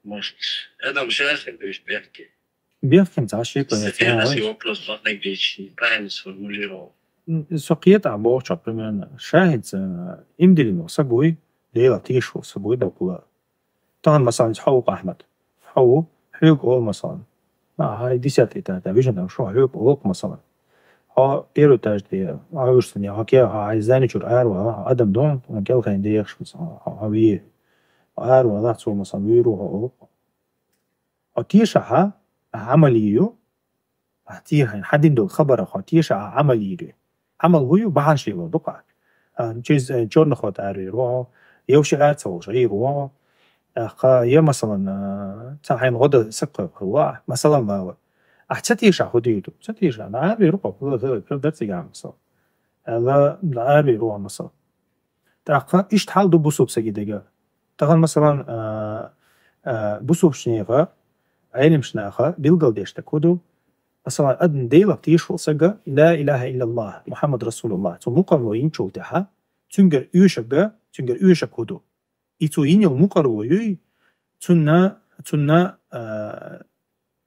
может, это вообще, то есть, бегки. Бехкин ца ши кон Статья вопрос, ладно, где правильно сформулировал. Со киета бохча примерно. Шахид, э, имдилин сагуй, дела тишу сагуй докула. Тан масалан хау Ахмад. Хау, хюк ол масалан. А, хай десятый этаж, да, вижен, шо хюк ол масалан. Ха первый этаж де, а уж не, ха ке, ха ай зани чур арва, адам дон, он кел хайн де яхш масалан, ха ви. Арва, да, цу масалан, виру ха ол. Ха тиша ха, амалию, ха тиха, хадин дол хабара ха тиша, амалию. Амал хую бахан ши ло дука. А, чиз, э, чёрный ход ари ро, я вообще арца уже и ро. А, ха, я масалан, а, ца хайн года сакка ро, масалан, ла. А ца тиша худи ду, ца тиша, на ари ро, ла, ла, ла, да цига масал. А, ла, на ари ро масал. Таха ишт хал ду бусуп саги дега. Тахан масалан, а, а, бусуп шнега, айлим шнаха, билгал дешта куду. Масалан, адн дейла тишул сага, ла илаха иллаллах, Мухаммад Расулуллах. Цу мукарло инчул таха, цунгер уйшага, цунгер уйшак куду. И цу инил мукарло юй, цунна, цунна, а,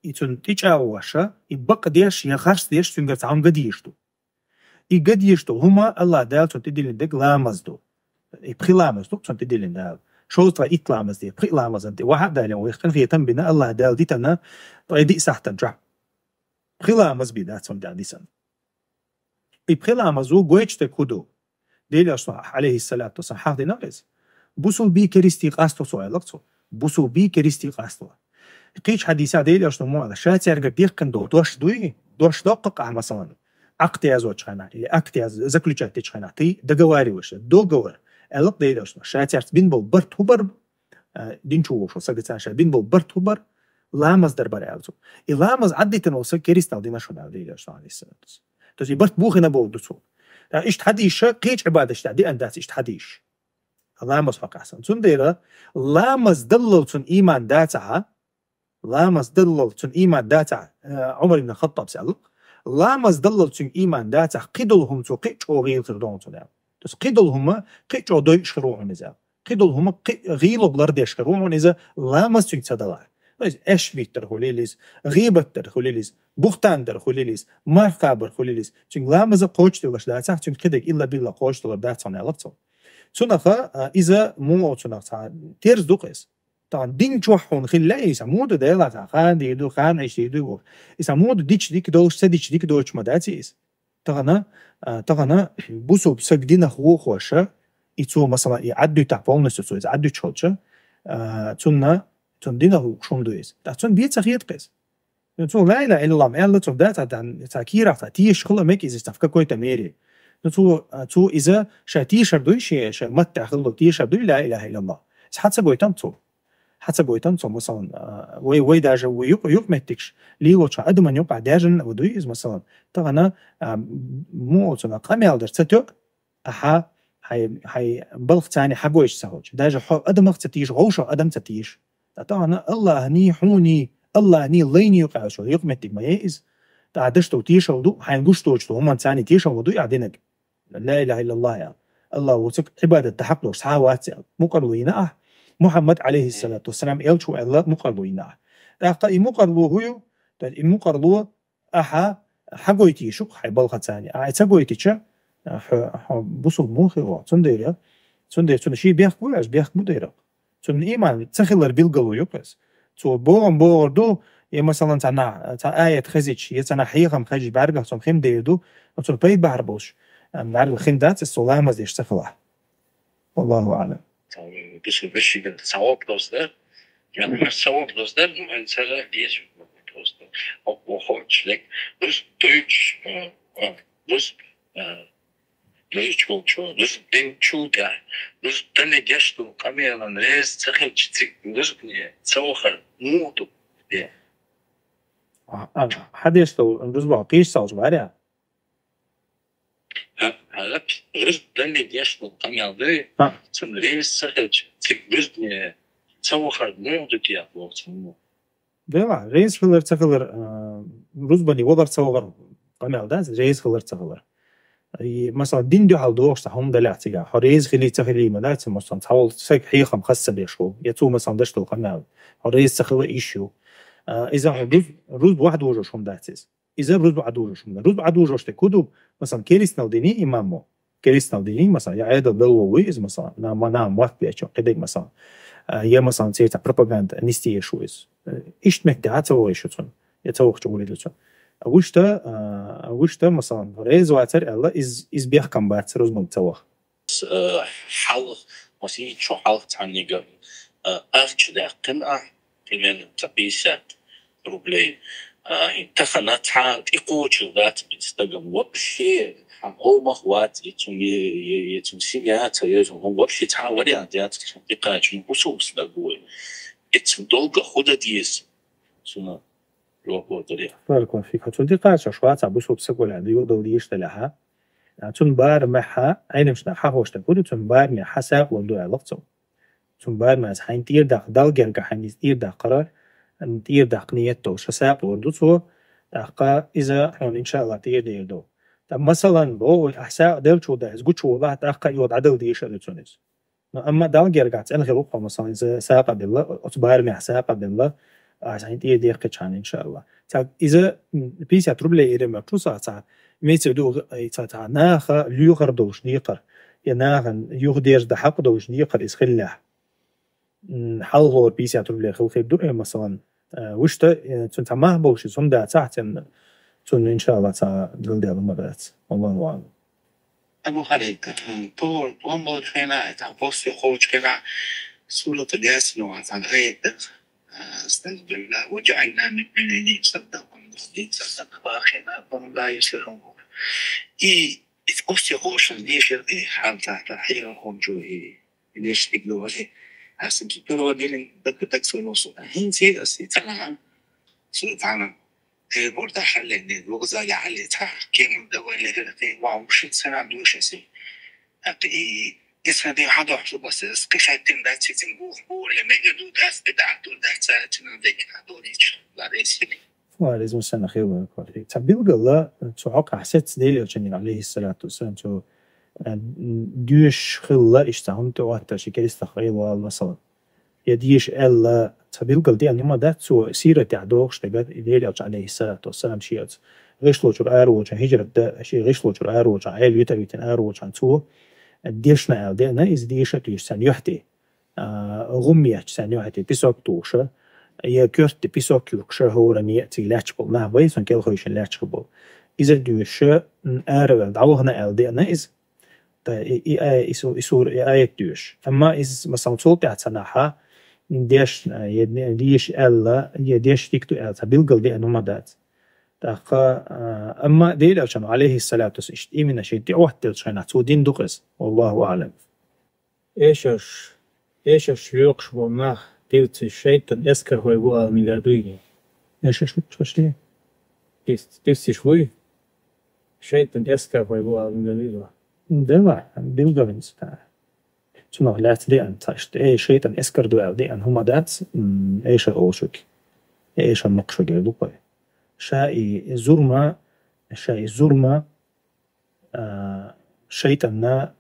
и цунна тӀечӀагӀоша, и бакъдеш, я харцдеш, цуьнгара цхьа хӀума ган дезаш ду. И ган дезаш долу хӀума Аллах Дала цунна тӀедиллина дерг ламаз ду. И пхи ламаз ду цунна тӀедиллина Дала. Шовзткъа итт ламаз де, пхи ламазан тӀе вахьа а далийна, вайх къинхетам бина Аллах Дала дитина, ткъе диъ сахьтан чохь. Пхи ламаз бен дац цунна тӀехь дисина. И пхи ламазо гойтуш дерг хӀун ду? Делан Элчано, алейхиссалату вассалам, хьахдина иза. Бусулбий, керистий къасто цо, аьлла цо. Бусулбий, керистий къасто. Кхечу хьадисехь Делан Элчано ма аьлла, ша цаьргара дехкина долу дош дуй, дош доккху ахь, масалан, акт яздечу хенахь, или акт яз-, заключать дечу хенахь, ты договариваешься, договор, аьлла Делан Элчано, ша цаьрца бина болу барт хӀун бара, а, динчу вовшал сагаца ша бина болу барт хӀун бара, ламаз дар бара, аьлла цо. И ламаз Ӏаддитина волу саг керистал дина шуна, аьлла Делан Элчано, алейхиссалату вассалам. То есть и барт бохийна боху ду цо. Ткъа иштта хьадисаш кхечу Ӏибадаташ тӀехь деана дац иштта хьадисаш. Ламаз хьакъехь сан. Цундела ламаз даллал цунна ийман дацахьа, ламаз даллал цунна ийман дацахьа, э, Ӏумар ибн Хаттабс аьлла, ламаз даллал цуьнга ийман дацахьа, кхидолу хӀума цо кхин а чӀогӀа гӀийла хир ду хьуна цунна, аьлла. То есть кхидолу хӀума кхин а чӀогӀа дойуш хир ву хьуна иза, аьлла. Кхидолу хӀума кхин а гӀийла лардеш хир ву хьуна иза, ламаз цуьнга ца далахь. То есть аьшпийтар хуьлийла иза, гӀийбаттар хуьлийла иза, бухтандар хуьлийла иза, мархабар хуьлийла иза. Цуьнга ламаза кхочушдалаш дацахь, цуьнга кхидерг илла-билла кхочушдалар дац хьуна, аьлла цо. Цунах, а, иза муха цунах цхьа терза ду-кх иза. Тахана дин чохь хьуна хилла иза, муха ду Делахь цхьа хан дийр ду, хан Ӏиш дийр ду бохуш. Иза муха ду дича дика долуш, ца дича дика доцуш ма дац иза. Тахана, а, тахана бусулба саг динах вохоша, и цо, масала, и Ӏаддуьтахь полностью цо иза Ӏаддуьтуш хилча, а, цунна, цунна динах вукхуш хӀума ду иза. ТӀаккха цунна бен ца хета-кх иза. Ну, цо ла илаха иллаллах ма аьлла, цо дац а дан, цхьа кийрахь цхьа тешаш хила мега иза цхьа в какой-то мере. Ну, цо, а, цо иза ша тешар дуй, шен, шен маттахь хилла тешар дуй, ла илаха иллаллах. Иза хьан ца гойтан цо? Хьан ца гойтан цо, масалан, а, вай, вай даже вай юкъ-, юкъаметтигаш лелочу адаман юкъахь даьржина а дуй иза, масалан. Тахана, а, муха цунах къамел дар ца тоьу, ахьа хьайн, хьайн балха царний хьагойтуш ца хилча. Даже хьо адамах ца теша, вовшах адам ца теша. Ткъа тахана Аллахний, хьуний, Аллахний, лайний юкъа аьлла, юкъаметтиг ма яй иза. Ткъа даш долу тешалла ду, хьайн гуш доцу долу хӀуманца царний тешалла ма ду ахь динарг. Ла илаха иллаллах аьлла. Аллах ву цуьнга Ӏибадат дан хьакъ долуш цхьа а вац аьлла. Мукъарло йина ахь. Мухьаммад, алейхиссалату вассалам, элча ву аьлла, мукъарло йина ахь. ТӀаккха и мукъарло хӀун ю? И мукъарло ахьа хьагойтийша ю-кх хьайн балха царний. Ахьа ца гойтича, хьо, хьо бусулба муха хир ву? Цундела, цундела цунна шен бехк бу аьлча, бехк бу дера. Цунна ийман ца хилар билгало ю-кх иза. Цо бохам бохур ду, я, масалан, цхьа нах, цхьа аят хезича, я цхьа нах хьехам хезча, бӀаьргах цунна хин дер ду, цунна пайда бахьар болуш, бӀаьргах хин дац иза, цо ламаз деш ца хилахь. Валлаху аълам. Цхьа, бусулба вешиган цхьа вопрос дар. Цхьа вопрос дар, ну, цара деза вопрос дар. О, о, хо, члек. Бус, тойч, э, э, бус, э, Дозачул чу, дус дин чу тӀехь, дус тане геш ду къамелан реза ца хилча, цига дус не ца вахар муха ду де. А, а, хьадеш ду, дус боху, кхийш салш баря? Ха, ха, дус тане геш ду къамел дуй, ха, цун реза ца хилча, цига дус не ца вахар муха ду те, боху цунна. Дела, реза хилар ца хилар, а, рузбане валар ца валар къамел дац, реза хилар ца хилар. И, масала, дин дуьхьал догӀуш цхьа хӀума далехь цигахь, хьо реза хилий ца хилий ма дац, масала, цхьа волу саг хьехам хас ца беш ву, я цо, масала, даш долу къамел, хьо реза ца хила йиш ю. А, иза хьо руз-, рузба вахь дужуш хӀума дац иза. Иза рузба Ӏадужуш хӀума дац. Рузба Ӏадужуш дерг хӀун ду, масала, керистанал дини имамо. Керистанал дини, масала, я Ӏедал белло вуй иза, масала, на-, ма-, нахана мотт бечо, кхидерг, масала, а, я, масала, церца пропаганда нисти еш ву иза. Э, иштта метте а ца вогӀуш ю цунна, я ца вахча вуй ду цунна. А вуьшта, а, вуьшта, масала, реза вацар аьлла, из, из бехкам бац, рузбанга ца ваха. Э, хьалха, масийчо хьалха цхьаннига, э, ахча даьккхина ахь, примерно, ца пятьдесят рублей. А, и тахана цхьа тӀекхочур дац стагам вообще, хьан къомах вац, и цун е-, е-, е цун семья ца еза, хьан вообще цхьа вариант яц, цун тӀекхача, ну, бусулба стаг ву. И цун долга худа деза. Цуна жоп ло даре. Баракаллаху фик. Цун тӀекхачош вац, а бусулба стаг валахь, юкъадала дийш далахьа. А, цун барамехьа, Ӏеламчу наха хьахош дерг хӀун ду, цун барамехьа сагӀа лур ду аьлла цо. Цун барамехьа хьайна тӀера даккха, Далла герга хьайна иза тӀера даккхара, тӀера даккха ниет долуш сагӀа лур ду цо, тӀаккха иза хьуна, иншааллах, тӀера дийр ду. Ткъа, масалан, боху, ахь сагӀа делчул даьлла, иза гучуволахь, тӀаккха а йо дӀадала дийшар ду цунна иза. Но амма Далла гергахь цӀена хир ву-кх, масалан, иза сагӀа а делла, оцу барамехьа сагӀа а делла, Аса хьайна тӀера дехкачхьана, иншааллахӀ. Ца иза, м, пятьдесят рублей ирема чу са ца, имеется в виду, ца, ца наха лоьхар долуш декхар, я нахана юхадерза дан хьакъ долуш декхар иза хиллехь. М, хьалхара пятьдесят рублей хила хир ду, э, масалан, э, вуьшта, э, цунна ца мах болуш иза хӀума дацахь, цунна, цунна, иншааллахӀ, ца дилдела ма дац. Аллаху аълам. Абу Халид, м, то он был хена, это после хоуч хена, сурата Ясин, он там гайда. أستغفر الله. وجعلنا من بين أيديهم سدا ومن خلفهم سدا فأغشيناهم فهم لا يبصرون. И, и после хоуч дешир, и хьалта, та хьира хончу, и, и дешир тиглували. Аса ки переводили, так, так, свой носу. ХӀинца аса и цхьана, цхьана. Э, бурда хьалле, не, лугза я хьалле, ца, кем давали, хирти, ва, уши, цена, души, си. Так, и, и сади хадо, ху, бас, с, кишай, тин, да, ци, цин, бу, бу, ле, мега, ду, дас, беда, ду, да, ца, цина, дек, хадо, рич, да, речи. Ва алейкум салам, хир ва баракат. Ца билгала, цу хьокъа хьасец Делан Элчанера, алейхиссалату вассалам, цу, э, доьшуш хилла, иштта хӀума тӀе отташ, и керистах гӀелвала, масала. Я деша аьлла, ца билгала деана хӀума дац цо, сиратехь дохуш дерг, и Делан Элча, алейхиссалату вассалам, шен оцу гӀишлочура араволча хӀижрат дан, шен гӀишлочура араволча, Ӏел витар витина араволча цо, дешна аьлла деана, иза деша а туьйсу царна юьхь тӀе. А, гӀум етташ царна юьхь тӀе песок тухуша, я коьрта тӀе песок юхкуша, хӀора ме а цига лаьтташ болу нах бай, сан кӀелхойшина лаьтташ хир болу. Иза а дуьйша, м, араваьлла, дӀавахана аьлла деана иза. Та и, и ая-, и су-, и сура, и аят дуьйш. Амма иза, масалан, цул тӀаьхьа ца нахьа, деш, а, я де-, деша аьлла, я деш дика ду аьлла, ца билгала деана хӀума дац. ТӀаккха, а, амма Делан Элчано, алейхиссалату вассалам, иштта именно шен тӀе оттаделча хенахь, цо дина ду-кх иза. Валлаху аълам. Эшарш, эшарш лоькхуш болу нах дивцаш шайтан эскар хӀой бу ала мегар дуй? Эшарш лоькхуш башли? Дивц-, дивцаш вуй? Шайтан эскар хӀой бу ала мегар дуй? Дела, билгалинца та. Цунах лаьцна деана ца иштта, э, шайтан эскар ду аьлла деана хӀума дац, м, эшар олушуг. Э, эшар мокхушуг эр ду кхой. Ша и зурма, ша и зурма, а, шайтанна,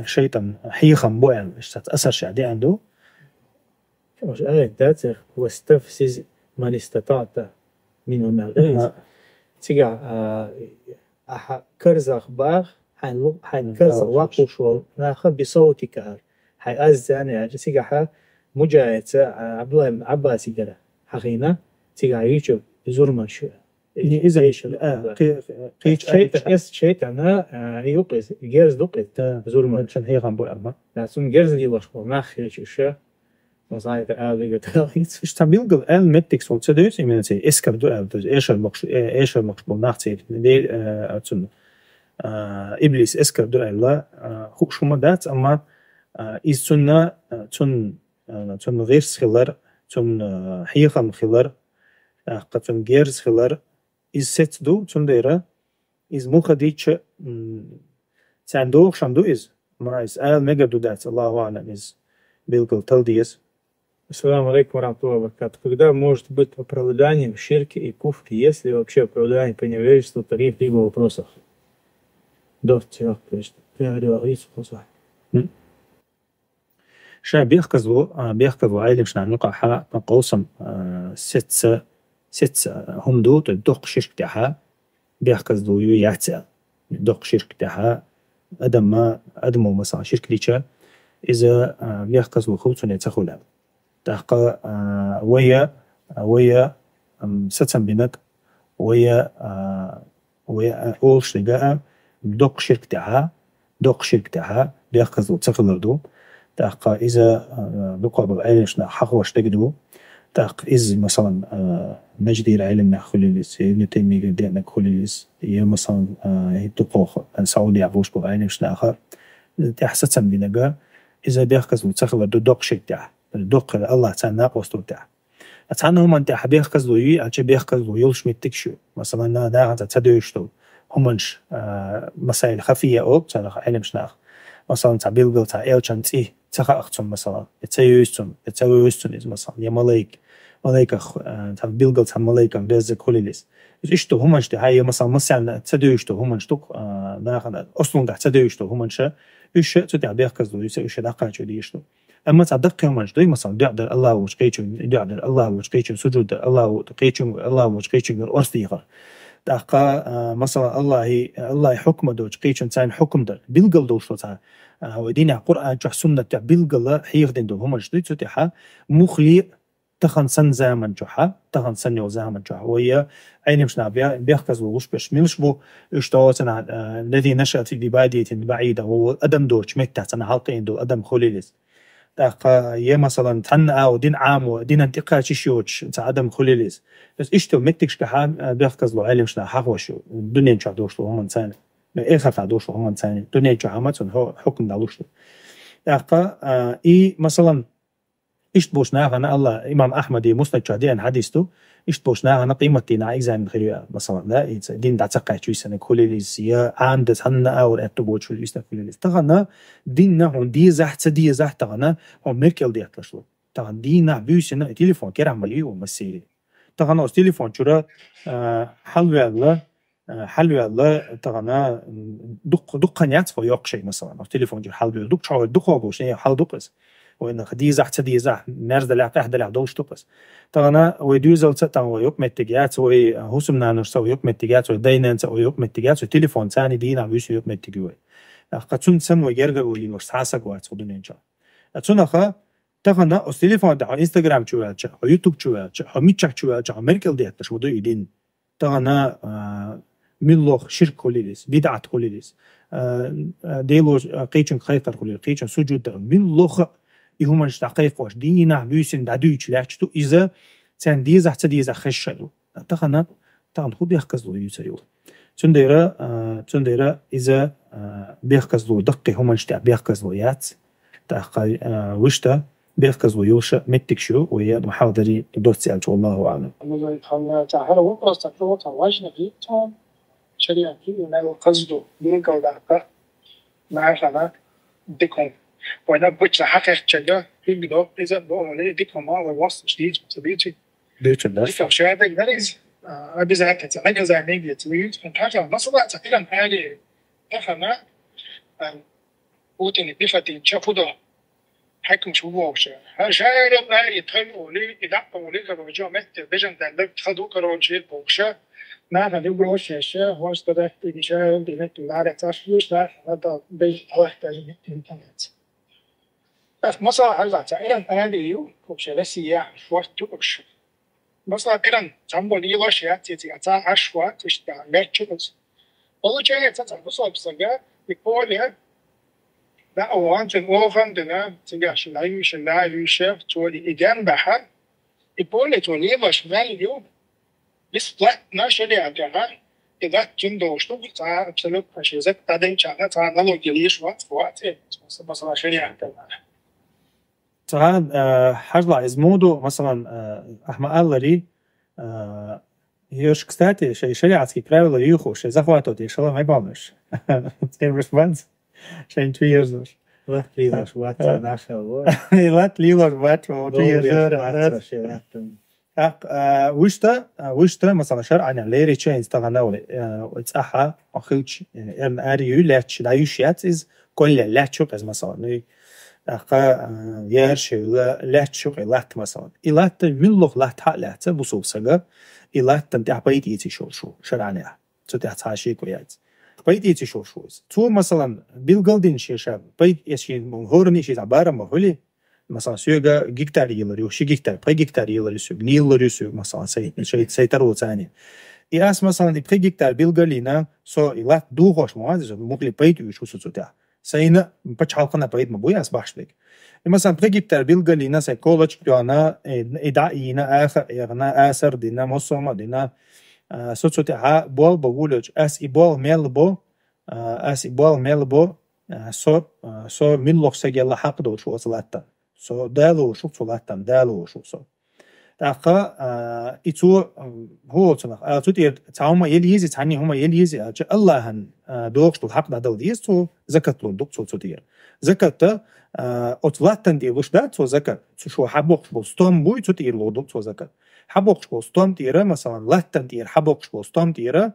шайтан хьехам бу аьлла, иштта асар ша деана ду. Уж аят дац, «Вастафзиз ман истатаъта минхум», аьлла. Ага. Цигахь, а, ахьа карзах бах, хьайн лу-, хьайн карзах ваккхуш волу наха бисовтика, хьайн аз зани аьлча, цигахьа Муджаица, а, Абдулла ибн Аббасигара хьахийна, цигахь юьйцу зурмаш. Не, иза, а, кхи-, кхечу шайтан, аят эс-, шайтана, а, юкъиз, герз дукъиз, да, зурма. Шан хьехам бу амма. Да, цунна герз лелош болу нах хилча уьш, ма зайта алига талгиц. Иштта билгал аьлла меттиг сол ца девс, именно цей эскар ду аьлла, то есть эшар мокш-, э, эшар мокш болу нах цей, де, э, цунна, а, иблис эскар ду аьлла, а, хууш хӀума дац, амма, а, из цунна, а, цун, а, цунна гӀирс хилар, цунна, а, хьехам хилар, тӀаккха цунна герз хилар, иза сецца ду, цундела иза муха дича, м, царна дохуш хӀума ду иза. Ма иза ала мегар ду дац, Аллаху аълам, иза билгал тала деза. Ассаламу алейкум ва рахматуллахи ва баракатух. Когда может быть оправдание в ширке и куфре, есть ли вообще оправдание по невежеству в таких либо вопросах? Дорт, я, конечно, я говорю, а есть вопросы? М. Ша бехказло, а, бехказло Ӏелимаш нахана юкъахьа, къовсам, а, сецца, сецца, а, хӀума ду, то есть доккха ширк тӀехьа бехказло ю яц аьлла. Доккха ширк тӀехьа адамма, адамо, масалан, ширк дича, иза, а, бехказло хуьлу, цуьнан ца хуьлу аьлла. ТӀаккха, а, вая, а, вая, ам, сацам бинарг, вая, а, вая, а, олуш дерг а, доккха ширк тӀехьа, доккха ширк тӀехьа, бехказло ца хилар ду. ТӀаккха иза, а, дукхахболу Ӏелимаш нах хьахош дерг ду. ТӀаккха иза, масалан, а, Наждийра Ӏелим нах хуьлийла иза, Ибн Таймийгара деанарг хуьлийла иза, я, масалан, а, дукхох, а, Саудехь болуш болу Ӏелимаш наха, тӀехь сацам бинарг а, иза бехказло ца хилар ду доккха ширк тӀехь. Доккха хилар Аллах царна накъосталла тӀехь. Цхьана хӀуманна тӀехь бехказло юй аьлча, бехказло йолуш меттигаш ю. Масалан, на-, нахаца ца девзаш долу хӀуманаш, а, масаил хафия олу царах Ӏелимаш наха. Масалан, цхьа билггал цхьа элчан цӀи ца хаьа цунна, масалан, я ца йовза цунна, я ца вевза цунна иза, масалан, я малайк, малайках, а, цхьа билггал цхьа малайках беззарг хуьлийла иза. Иза иштта хӀуманаш тӀехь, я, масалан, массарна ца девзаш долу хӀуманаш ду-кх, а, нахана, ослунгахь ца девзаш долу хӀуманаш, уьш цу тӀехь бехказло юй, уьш дӀакхачо дезаш ду. Амма цхьа даккхий хӀуманаш ду, масалан, дуӀа дар Аллахӏ волчу кхечуьнга, дуӀа дар Аллахӏ волчу кхечуьнга, сужуд дар Аллахӏ волчу кхечуьнга, Аллахӏ волчу кхечуьнгара орца дехар. ТӀаккха, а, масалан, Аллахӏи, Аллахӏи хьукма долчу кхечуьнга царна хьукма дар. Билгал долуш цхьа, а, вай динехь Къуръан чохь, суннат чохь билгала хьехадина долу хӀуманаш ду, цу тӀехь муххале тахана санна заман чохь, тахана санна йолу заман чохь вай Ӏеламнаха бе-, бехказло луш берш милаш бу, уьш тӀе оцу нахана, а, الذي نشأ في بادية بعيدة, вай адам доцучу меттехь цхьана хьалакхиъна долу адам хуьлийла иза. ТӀаккха, я, масалан, цхьанна а ву дин Ӏамо, динан тӀекхача йиш йоцуш цхьа адам хуьлийла иза. Иза иштта меттигашкахь, а, бехказло Ӏеламнаха хьахош ю, дуьнен чохь долуш долу хӀуманца, эхартахь долуш долу хӀуманца, дуьнен чохь хӀума цунна хьу-, хьукма далуш ду. ТӀаккха, а, и, масалан, иштта болчу нахана Аллахӏ, имам Ахьмади Муснад чохь деана хьадис ду, иштта болчу нахана къематдийнахь экзамен хир ю, масалан, да, и ца-, дин дӀа ца кхаьчча висинарг хуьлийла иза, я Ӏамда цхьанна а вара аьтту боцуш висинарг хуьлийла иза. Тахана динна хьуна дезахь, ца дезахь, тахана хьуна меркел детталуш ду. Тахана дийнахь буьйсина и телефон керахь ма лийо массийри. Тахана оцу телефон чуьра, а, хьалаваьлла, а, хьалаваьлла, тахана, м, дукха-, дукха хан яц хьо йоккхуш, масалан, оцу телефон чуьра хьалаваьлла. Дукха хьо вай дукха бу, шен хьал дукха иза. Вайна дезахь, ца дезахь, мерза далахь, къаьхьа далахь долуш дукха иза. Тахана вай доьзалца, тахана вай юкъаметтиг яц, вай, а, хӀусамнаношца вай юкъаметтиг яц, вай дайненца вай юкъаметтиг яц, вай телефонца дийнахь буьйсина юкъаметтиг ю вай. ТӀаккха цуьнан санна вай гергара валийла, цхьа саг вац хӀокху дуьнен чохь. А цунах тахана оцу телефон тӀехь хьо Instagram чу ваьлча, хьо YouTube чу ваьлча, хьо миччахь чу ваьлча, хьо меркел детташ ма ду и дин. Тахана, а, муьлхха ширк хуьлийла иза, бидӀат хуьлийла иза, а, а, Дело, а, кхечуьнга кхайкхар хуьлийла, кхечуьнга сужуд дар, муьлхха и хӀуманаш дӀакхайкхош, дийнахь буьйсина дӀадуьйцуш лаьтташ ду иза, царна дезахь, ца дезахь хезаш ду. Тахана, тахана хӀун бехказло ю цара? Цундела, а, цундела иза, а, бехказло, даккхий хӀуманаш тӀехь бехказло яц. ТӀаккха, а, вуьшта бехказло йолуш меттигаш ю, вай мухьадари доцца аьлча, валлаху аълам. Аллах, ца хӀара вопрос, ца хӀара важный витон, шариат и мел хазду, билгал даккха, нахана дикум. Вайна буча хьакхечча, хиг до, иза до, вали дикум, ма вай вассаш дийцу, ца дийцу. Дийцу, да? Дикум шадаг дариз, а, обязательно, ца хьагаза мегиц, виют, хин хажа, масала, ца хиран хьаги, тахана, а, Путин и Пехотин ча худо. Хьаькамаш ву вовша. Ха, шаерал ари тхай оли, и даккха оли, короче, метте бежан дан даг тха ду, короче, вовша. Наха ду грошеша, хостада, и шаерал ди метте ларе цаш, ю ша, хада беж алахта интернет. Ас масала хьалла, ца иран ари ю, вовша Россия, шварт ту вовша. Масала, Иран, цхьаммо лелош яц, я цига цхьа Ӏаш вац, иштта, меччунас. Получается, цхьа бусалба сага, и поле, да, ванчун охан дина, цига шилай, шилай, шилай, цо и ген баха, и поле цо лелош мел ю, бесплатно шариатага, и латтин долуш ду, цхьа абсолютно ши зак таденчага, цхьа налоги леш вац, вац, масала, шариатага. Цхьа, а, хьажла иза муду, масалан, а, ахма аллари, а, еш, кстати, шей шариатские правила юху, шей захватывать еш, шалом, ай балнаш. Цербаш банц, шей чу езуш. Лат лилаш, вац, А. Нашел, вот. И лат лилаш, вац, вот, Долу езуш, вац, вац. Шей латтун. ТӀаккха, а, вуьшта, а, вуьшта, масала, шаръанехь лерича, инстагана вай, а, вай цӀахьа, а, хилча, э, эрна ари ю, лаьтташ, дӀаюш яц иза, колле лаьтташ ю, кхез, масала, ну, и, тӀаккха, а, ярш ю, ла-, лаьтташ ю, кхе, латта, масала. И латта, миллох латта хьа лаьцца, бусул сага, и латтан тӀехь пайда ийци шо шу, шаръанехь. Цу тӀехь цхьа шеко яц. Пайда ийци шо шу иза. Цо, масалан, билгал дин шеша, пайда эс шин, хӀорани ши, а, барам ма хуьли, Масалан, соьга гектар йилар ю, ши гектар, пхи гектар йилар ю соьга, лелар ю соьга, масалан, сай, сай, сай таро цани. И ас, масалан, и пхи гектар билгаллина, со и лат духош ма вази, со мукъли пайда уьш хӀусу цу тӀехь. Сайна пачхьалкхана пайда ма буй ас бахьш бек. И, масалан, пхи гектар билгаллина, сай колачка тоьхна, и, и дӀа ийна, аха эгӀна, асар дина, мосома дина, а, со цу тӀехьа бол бо вулечу, ас и бол мел бо, а, ас и бол мел бо, а, со, а, со миллох сагелла хьакъ долуш ву оцу латтан. Со Дала ву шух цу латтан, Дала ву шух со. ТӀаккха, а, и цо, м, хӀу оцунах, а, цу тӀера цхьа хӀума ел йизи, цхьанни хӀума ел йизи, аьлча, Аллахьан, а, дохуш долу хьакъ дӀадала деза цо, закат лун дукха цо цу тӀера. Закатта, а, оцу латтан тӀера луш дац цо закат, цу шу хьабоккхуш болу стом буй, цу тӀера лун дукха цо закат. Хьабоккхуш болу стом тӀера, масалан, латтан тӀера, хьабоккхуш болу стом тӀера,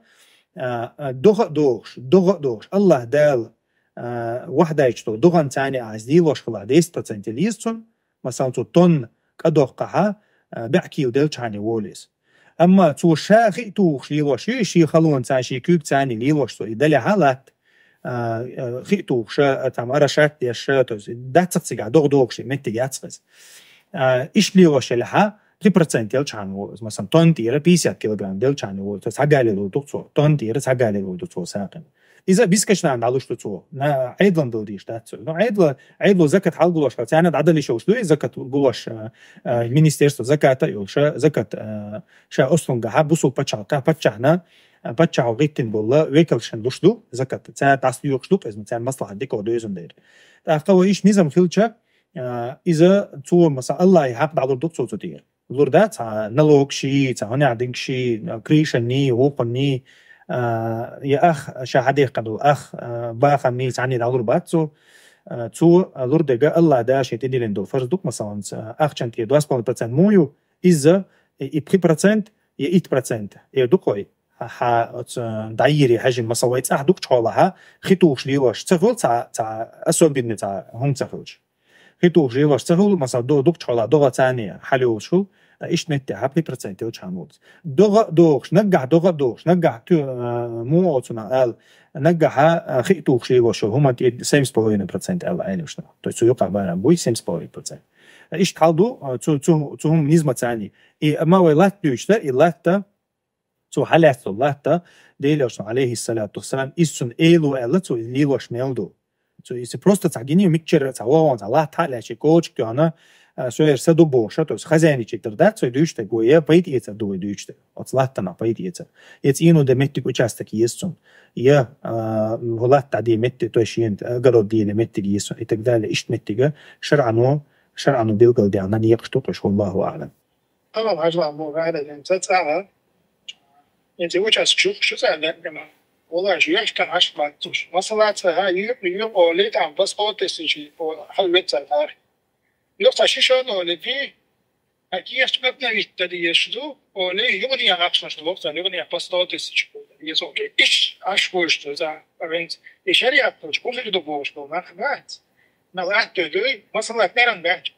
а, а, догӀа а дохуш, догӀа а дохуш, Аллахь Дала, а, вахьдайчу догӀанца цхьаьна аз лелош хилахь десять процентов леза цунна, масалан, цо тонна кӀадоккхахьа, а, бӀаь кийла делчхьана волу иза. Амма цо ша хи а тухуш лелош ю, шен халонца, шен куьйгца цхьаьна лелош цо, и далехьа латта, а, а, хи а тухуш, а, там, арашат а деш, то есть дацахь цигахь догӀа догӀуш меттиг яц хеза. А, иштта лелош елахьа, три процент делчхьана волу иза, масалан, тонна тӀера пятьдесят килограмм делчхьана волу, то есть цхьа галле лур ду цо, тонна тӀера цхьа галле лур ду цо сагӀина. Иза бесконечно дӀалуш ду цо. На, Ӏедална дала дийш дац цо. Ну, Ӏедала, Ӏедало закат хьалгулош, царна дӀадала йиш йолуш ду, и закат гулош, а, а, министерство заката йолуш, закат, а, ша ослунгахьа, бусул пачхьалкха, паччахьна, а, паччахьо гӀиттина болла векалшна луш ду закат. Царна дӀасадоькъуш ду, иза царна маслахьат дика доьзун дайра. ТӀаккха вай иштта низам хилча, а, иза цо, масалан, Аллахьи хьакъ дӀалур ду цо цу тӀера. Лур дац, цхьа налог ши, цхьа хӀунех динг ши, а, крыша ни, вукхун ни, а, я ах, ша хьадехкан долу ах, а, бахам ни, цхьанне дӀалур бац цо. А, цо, а, лур дерг Аллахь Дала шен тӀедиллина долу фарз ду, масалан, ца, ахчан тӀе два с половиной процент муха ю, иза, и, и пхи процент, я итт процент. Эр ду-кх вай, хьа, хьа, оцу, дӀайийре хьаьжжина, масалан, вай цӀахь дукхачу хьолахьа, хи тухуш лелош ца хуьлу цхьа, цхьа особенный цхьа хӀума ца хуьлуш. Хи тухуш лелош ца хуьлу, масалан, ду-, дукхачу хьолахь догӀа царна хьалайолуш хуьлу, а, иштта меттехьа пхи процент йолчхьана волу. ДогӀа а догӀуш, наггахь догӀа а догӀуш, наггахь ту-, а, муха оцунах ала, наггахьа, а, хи тухуш лелош йолу хӀуманна тӀе семь с половиной процент аьлла Ӏеламнаха. То есть цу юкъахь барам буй семь с половиной процент. А, иштта хьал ду, а, цу, цу, цу хӀума низма царна. И, амма вай латта дуьйцуш дара, и латта, цо хьалаьцна латта, Делан Элчано, алейхиссалату вассалам, иза цунна эло аьлла, цо иза лелош мел ду. Цо иза просто цхьа гиний микчера, цхьа вогӀун, цхьа латта хьалаьцчи, кочка тоьхна, а, со яр са ду бохуш, то есть хозяйничать дар дац, цо дуьйцуш дерг вай, я пайда эцар ду вай дуьйцуш дерг. Оцу латтанах пайда эцар. Я цӀено де меттиг участок еза цунна. Я, а, хӀу латта де меттиг, то есть шена, а, огород де меттиг еза цунна, и так далее. Иштта меттига шарӀано, шарӀано билгал дехна некъаш ду-кх уьш, валлаху аълам. Тамам хьажлан бу гӀайра дин ца цӀагӀа. Эци участок шу, шу цӀа лергана. Валлахи, шу яхкан Ӏаш баттуш. Масала, ца хьа, ю-, ю-, оли там, паспорт эсичи, о, хьал вет ца тар. Юхца шишон оли ти, а киеш обновить да диеш ду, оли югни ахшнаш ду, лохца югни паспорт эсичи. Еш Ӏаш бу шу цӀа, авенц. И шариат пуч, кухир ду бош, бу нах бац. На лахтой дуй, масала, неран бач.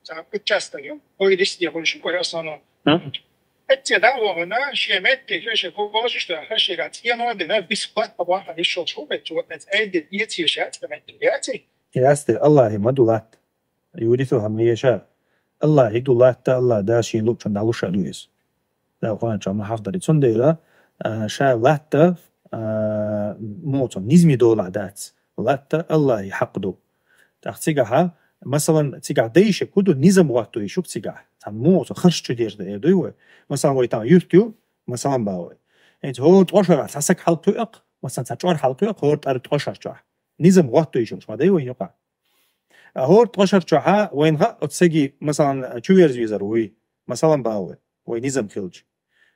Цхьа участок ю, ойдис де хуьлуш ю, кой основном. Мгм. Эцци дӀа а вахана, шен метте, шен, шен хӀу бохуш ду, ха шега цӀено дина, бесплатно вахана йиш йолуш хӀу бет, вот эц айде, эци ша цӀа метте, яци? Ясти, Аллахьи ма ду латта. Юрису хӀама еша. Аллахьи ду латта, Аллахь Дала шен луучун дӀалуша ду иза. Дала Къуръан чохь ма хьахдари. Цундела, а, ша латта, а, муха цо низми долахь дац. Латта Аллахьи хьакъ ду. ТӀаккха цигахьа, масалан, цигахь дайша куду низам гӀотту йиш ю цигахь. Цхьа муха цо харш чу деш да, эр дуй вай. Масалан, вай там юрт ю, масалан, ба вай. ХӀинца хӀора ткъо шарахь цхьа саг хьалкхуьакх, масалан, цхьа чӀор хьалкхуьакх, хӀора тӀара ткъо шар чохь. Низам гӀотту йиш йолуш ма дай вайн юкъа. А хӀора ткъо шар чохьа вайна хаьа, оцу саги, масалан, чу верза везар вуй, масалан, ба вай, вай низам хилча.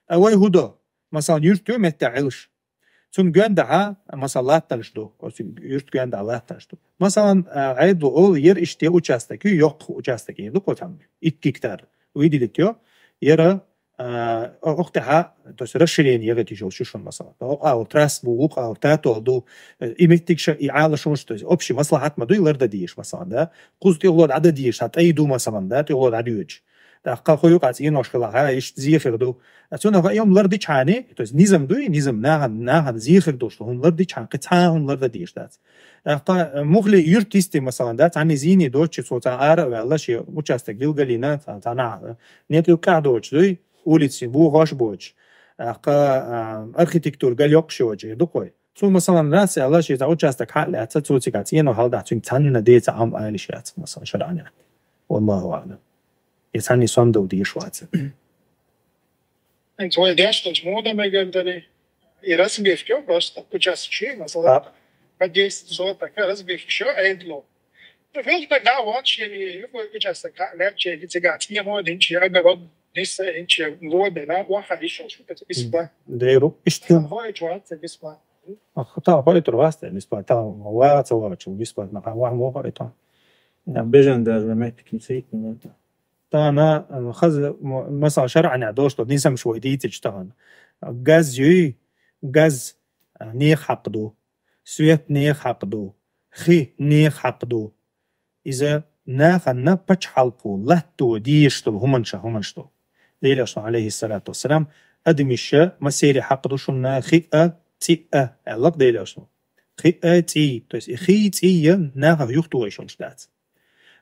А вай хӀу до, масалан, юрт ю меттехь Ӏилш. Цунна гоьндахьа, масалан, латтанаш ду, оцу юрт гоьндахьа латтанаш ду. Масалан, а, Ӏедало олу, яра иштта участок ю, йоккха участок ю, ду кхо там, итт гектар, выделить йо, яра, а, о-, окху тӀехьа, то есть расширение ягӀийтиш йолуш ю шуна, масалан. Окху агӀор трасса бу, вукху агӀор татол ду, э, и меттиг ша, и Ӏалашонаш, то есть общий маслахьат ма дуй, ларда дийш, масалан, да? Кхуза тӀехула дӀада дийш, ша тӀай ду, масалан, да, тӀехула дӀадоьдуш. ТӀаккха хӀу юкъа цӀенош хилахь, хьа, иштта зехир ду. А цунах а йом лардичхьани, то есть низам дуй, низам нахана, нахана зехир долуш, хӀума лардичхьани, кхин цхьа хӀума ларда дийш дац. ТӀаккха, э, мухли юрт йисти, масалан, да, цхьанне зийне доцучу, цо цхьа ара а ваьлла, шен участок билгалйина, цхьа, цхьа нах, э, некъ юккъехь доцуш дуй, улици бухош боцуш. ТӀаккха, а, архитектура галйоккхуш йоцуш, ду кхой. Цо, масалан, раз аьлла, шен цхьа участок хьа а лаьцна, цо цигахь цӀено хьалдахь, цуьнга цхьанна де цхьа Ӏам ала йиш яц, масалан, шарӀан яц. Валлаху аълам. Я цхьанне сом дов дийш вац. Цой деш долчу муха дан мегар дара, и разбивка просто участок ши, масала, по десять соток разбивка шо, Ӏедало. Ну, хӀунда да вон ши, любой участок, да, лерче, цигахь цӀено динчи, огород, нисса, инчи, лобе, да, ваха, ишо, шу, это бесплатно. Деру, иштта. Хой чуаца бесплатно. Ах, та хой тур васта бесплатно, та ваца вачу бесплатно, ха, вах мо хой та. Да, бежан даже метки сейтно. Тахана, а, хаза, м-, масала, шарӀанехь долуш долу низам шу вай дийцича тахана. Газ юй, газ, а, нехан хьакъ ду. Свет нехан хьакъ ду. хи нехан хьакъ ду. Иза нахана пачхьалкхо латто дезаш долу хӀуманаш, хӀуманаш ду. Делан Элчано, алейхиссалату вассалам, адамаша массеран хьакъ ду шуна хиъ а, цӀи а, аьлла-кх Делан Элчано. Хиъ а, цӀий, то есть и хи, цӀий а нахах юхатоха йиш йолуш дац.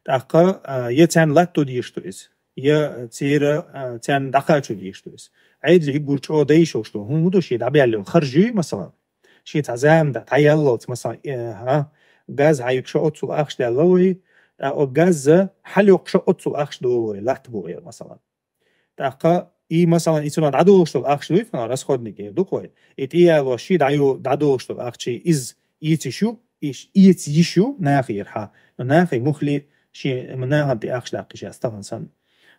ТӀаккха, а, я царна латто дезаш ду иза, я церан, а, царна дӀакхачо дезаш ду иза. Ӏедалан уггар чӀогӀа дайша йолуш долу хӀума ду, шен дӀабаьлла йолу харж ю, масала. Шен цхьа зама дӀа-, дӀаяллалц, масала, э, хьа, газ хьайгуш оццул ахча даьлла вай, а, о газа хьалайоккхуш оццул ахча долу вай, латта боху, масала. ТӀаккха и, масала, и цунах дӀадолуш долу ахча дуй, цунах расходник эр ду-кх вай. И тӀеялош ши дӀаю-, дӀадолуш долу ахча, иза эца йиш ю, иш-, эца йиш ю нахера хьа. Но нахе мухли шен нахана тӀе ахча даккхиш яц тахана санна.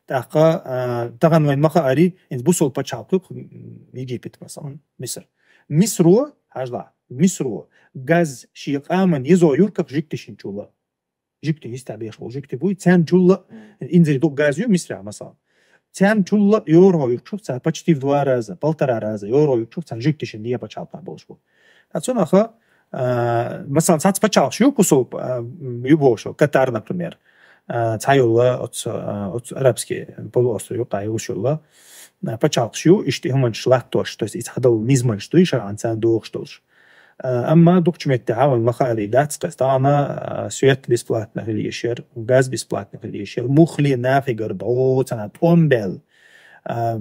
ТӀаккха, а, тахана вайн ма хаари, иза бусалба пачхьалкх ю-кх, м, Египет, масала, Миср. Мисро, хьажал, Мисро газ шен къаман езо юрках жуьгташна чулла. Жуьгти йистехь беш болу жуьгти буй, царна чулла, инзаре дукха газ ю Мисрехь, масала. Царна чулла йорхо юккхуш цара почти в два раза, полтора раза йорхо юккхуш царна жуьгташна дехьа пачхьалкхехь болуш бу. А цунах, а, масала, цхьацца пачхьалкхаш ю бусалба, а, ю бохуш, Катар, например. А, цхьа йолла оцу, а, оцу арабский полуостров юккъехь йолуш йолла, а, пачхьалкхаш ю, иштта и хӀуманаш латтош, то есть и цхьадолу низамаш дуй шарӀан царна дохуш долуш. А, амма дукхачу меттехь вайн ма хаари дац кхеза. Тахана, а, свет бесплатно хила йиш яра, газ бесплатно хила йиш яра, мухли нахегара дӀо цхьана тӀом баьлла. А,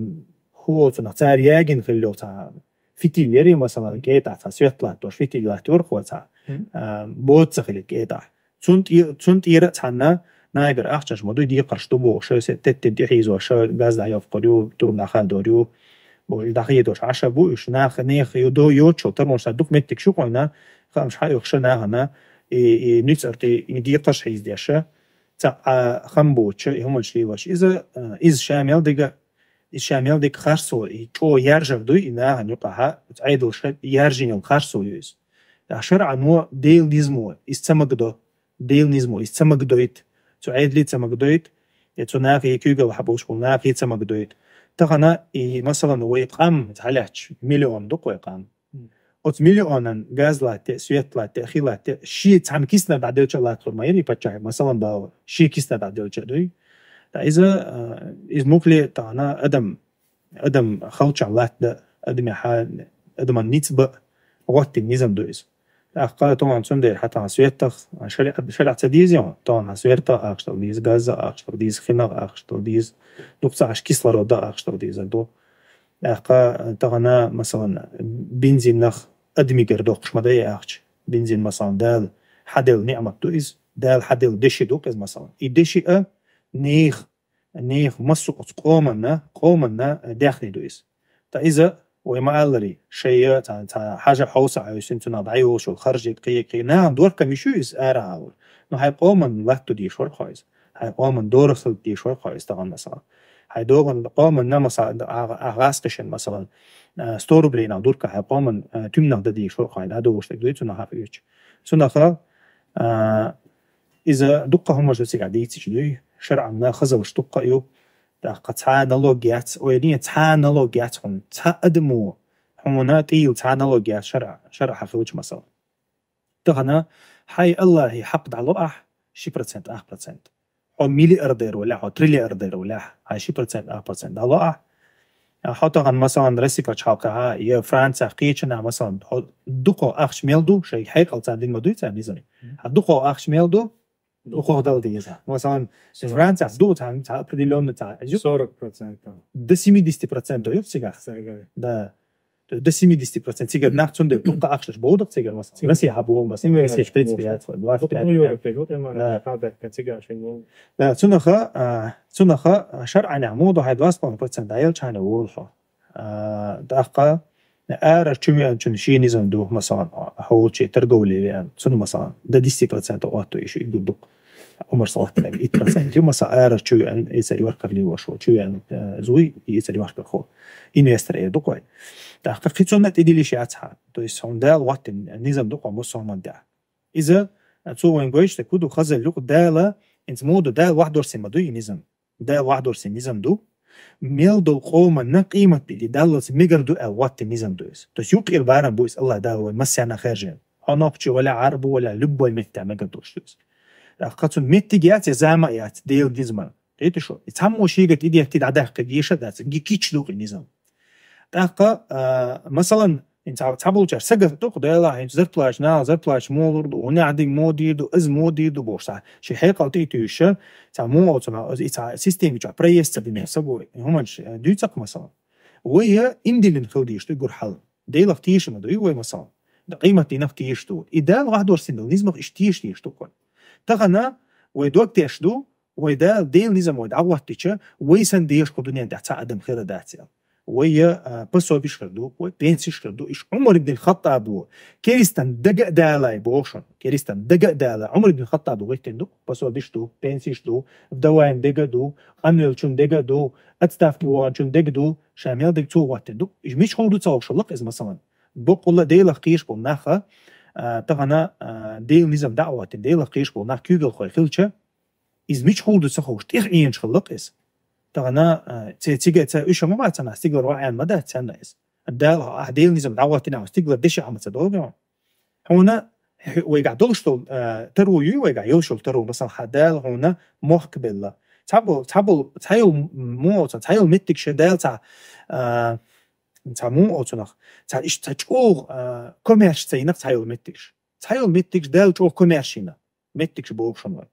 хӀу оцунах цара ягийна хилла йолу цхьа фитиль яра, масала, кӀетахь цхьа свет латтош, фитиль латтор хӀо цхьа, а, бода ца хилийта кӀетахь. Цунна тӀе-, цунна тӀера а цхьанна нахегара ахчанаш ма дуй, декхарш ду бохуш, ша теттина тӀехьийзош, ша газ дӀайоккхур ю, турна дӀахадор ю, бохуш, дӀахедош Ӏаш а бу уьш, нах, нехан ю до йоцуш, тармаш сан дукха меттигаш ю кхойна, хаамаш хьаоьхуш нахана, и, и нуьцкъарти, и декхарш хьийзадеш, цхьа а хам боцуш, и хӀуманаш лелош. Иза, а, иза ша мел дика, иза ша мел дика харцо, и чӀогӀа яржар дуй, и нахана юкъахьа, оцу Ӏедалша яржийна йолу харцо ю иза. Ткъа шарӀано Делан низамо иза ца магадо, Делан низамо иза ца магадойту, цу Ӏедале ца магадойту, я цу нахе куьйгалла хьаболуш болу нахе ца магадойту. Тахана и, масалан, вай къам хьалаьцча, миллион ду-кх вай къам. Оцу миллионан газ латте, свет латте, хи латте, шен цхьана киснара дӀаделча а латталур ма яра и паччахье, масалан, бала, шен киснара дӀаделча а дуй. Ткъа иза, а, иза мухле тахана адам, адам халчахь латта, адамехьа, адаман ницкъ бан гӀоттина низам ду иза. ТӀаккха тахана цундела хьан тахана светтах, шариӀат, шариӀат ца деза, тахана хьан светтах ахча дала деза, газзах ахча дала деза, хинах ахча дала деза, дукха ца Ӏаш кислородах ахча дала деза ду. ТӀаккха тахана, масалан, бензинах адамигара доккхуш ма дай ахча. Бензин, масалан, Дала хьаделла ниӀмат ду иза, Дала хьаделла деши ду-кх иза, масалан. И деши а нехан, нехан массо а оцу къоманна, къоманна даьхни ду иза. Ткъа иза, вай ма-аллара, шайга цхьа, цхьа хьажа хьовса а хьовсийна, цунах дӀайолуш йолу харжега, кхига, кхига. Нахана дохка йиш ю иза ара а гӀур. Но хьайн къоманна латто дезаш вара хьо иза. Хьайн къоманна дорах хила дезаш вара хьо иза тахана, масалан. Хьайн догӀан къоманна, масалан, а, а, гӀаскхишан, масалан, а, сто рублей нах дурка хьайн къоманна, а, туьмнах дан дезаш вара хьо, хьайн дӀадогӀуш дерг дуй, цунах хьан хьоьцу. Цунах, а, иза дуккха хӀуманаш ду цигахь дийцича дуй, шарӀанна хазаллаш дуккха а ю, тӀаккха цхьа налог яц, ой, не, цхьа налог яц хьуна, цхьа адамо хьуна тӀийла цхьа налог яц шарӀа, шарӀа хьан хилча, масалан. Тахана хьайн Аллахье хьакъ дӀало ахь ши процент, ах процент. Хьо миллиардер валахь, хьо триллиардер валахь, хьайн ши процент, ах процент дӀало ахь. А хьо тахана, масалан, Росси пачхьалкхехьа, я Францехь кхечанахь, масалан, хьо дукхо ахча мел ду, шайга хьекъал царна дина ма дуй царна низам. Хьан дукхо ахча мел ду, дукхох дала деза. Масалан, Францехь ду цхьа, цхьа определённый цхьа, сорок процентов. До семидесяти процентов ю цигахь. Цигахь. Да. То есть до семидесяти процентов цигара нах цундела дуккха ахчанаш бовдах цигара, масалан. Росси хьан боху, масалан, Росси тридцать пять, двадцать пять. Да. Да, цунаха, а, цунаха, а, шарӀанехь муха ду хьайн два с половиной процент дӀаелча хьайна волу хьо. А, тӀаккха арара чу веанчун шен низам ду, масалан, хьо волче торговле веана, цунна, масалан, до десяти процентов отто иш, и ду дукха. Умар салаттанаг итт процент ю, масалан, арара чу веана, эцар йохкар лелош ву, чу веана, э, зуй, эцар йохкар ху. Инвестор эр ду-кх вай. ТӀаккха кхин цунна тӀедилиш яц хьан. То есть, хьуна Дала гӀоттина низам ду-кх вай мусулман тӀехь. Иза, а, цо вайн гойтуш дерг хӀун ду, хазалла ю-кх Дала, хӀинца муха ду, Дала вахь дорсийна ма дуй и низам. Дала вахь дорсийна низам ду. Мел долу къоманна къемат дийнахь даллалц мегар ду аьлла гӀоттина низам ду иза. То есть юккъера барам бу иза Аллах Дала вайн массарна хаьржина. Хьо нохчи валя, Ӏарбу валя, любой метта мега долуш ду иза. ТӀаккха цун меттиг яц, я зама яц, Делан низаман. Кхетий шу? И цхьаммо шийгара идетти дӀадаккхарг еша а дац, ги кич ду кхин низам. ТӀаккха, а, масалан, хӀинца цхьаболчар сагатдо-кх, Дела, хӀинца зарплаташ, нала зарплаташ мо лур ду, хӀуна хьадиг мо дийр ду, из мо дийр ду бохуш цхьа. Ши хьекъал тӀе а туьйша, цхьа мо оцу на, и цхьа система чохь проезд ца бина саго, хӀуманаш, э, дуьйцу-кх, масалан. Вай я индилина хила дийш ду гур хьал. Делах тешаш ма ду вай, масалан. Къемат дийнах тешаш ду. И Дала вахдорсина долу низамах иштта тешаш ду кхунна. Тахана вай дог теш ду, вай Дала Делан низам вай дӀагӀоттича, вай санна дезаш кху дуьнен тӀехь цхьа адам хир дац аьлла. Вай я, а, пособиш хир ду, вай пенсиш хир ду. Иш Ӏумар ибн Хаттаб ву. Керистан дага а далай боху шуна. Керистан дага а далай. Ӏумар ибн Хаттаб ву гӀиттина ду, пособиш ду, пенсиш ду, вдовайна дега ду, къанвеллачун дега ду, отставка ваханчун дега ду, ша мел дега цо гӀоттина ду. Иш мича хӀума ду ца ховшалла-кх иза, масалан. Боккъалла Делах кхийш болу наха, а, тахана, а, Делан низам дӀа а гӀоттина, Делах кхийш болу нах куьйгалхой хилча, иза мича хӀума ду ца ховш, тӀех Ӏеначу хилла-кх иза. Тахана, а, ци-, цига ца уьш ма бац ана, стигалара ваӀан ма дац царна иза. Дала, ахь Делан низам дӀагӀоттина, ахь стигалара деши Ӏама ца догӀу. Хьуна, хьу-, вайгахь долуш долу, а, таро юй, вайгахь йолуш йолу таро, масалан, хьан Дала хьуна мохк белла. Цхьаболу, цхьаболу, цхьайолу м-, мо оцу, цхьайолу меттиг ша Дала цхьа, а, цхьа мо оцунах, цхьа иш-, цхьа чӀогӀа, а, комаьрша ца йинах цхьайолу меттигаш. Цхьайолу меттигаш Дала чӀогӀа комаьрша йина. Меттигаш боху шуна вай.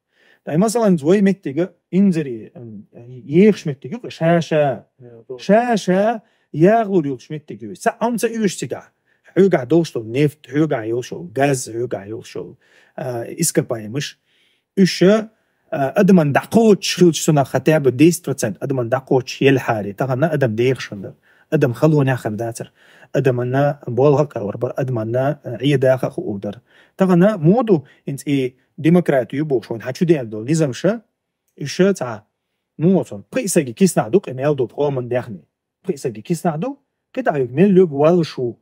Дай, масалан, вай меттига инзаре, м, ехаш меттиг ю, ша-ша, ша-ша, ягӀлур йолуш меттиг ю. Ца Ӏам ца уьш цигахь. Хьоьгахь долуш долу нефть, хьоьгахь йолуш йолу газ, хьоьгахь йолуш йолу, а, ископаемыш. Уьш, а, адаман дӀакхочуш хилча, цунах хотя бы десять процент адаман дӀакхочуш елхьари, тахана адам дехаш хӀун дара. Адам халонехь хир дацара. Адаманна болх а карор бара, адаманна, а, Ӏедаха а хуур дара. Тахана мо ду, хӀинца и демократи ю бохуш, вайн хьан чу деана долу низамша, уьш цхьа, ну, оцун, пхи саги киснахь ду, къе мел долу къоман дехни. Пхи саги киснахь ду, кхидӀа виг мел луьгу валла шу,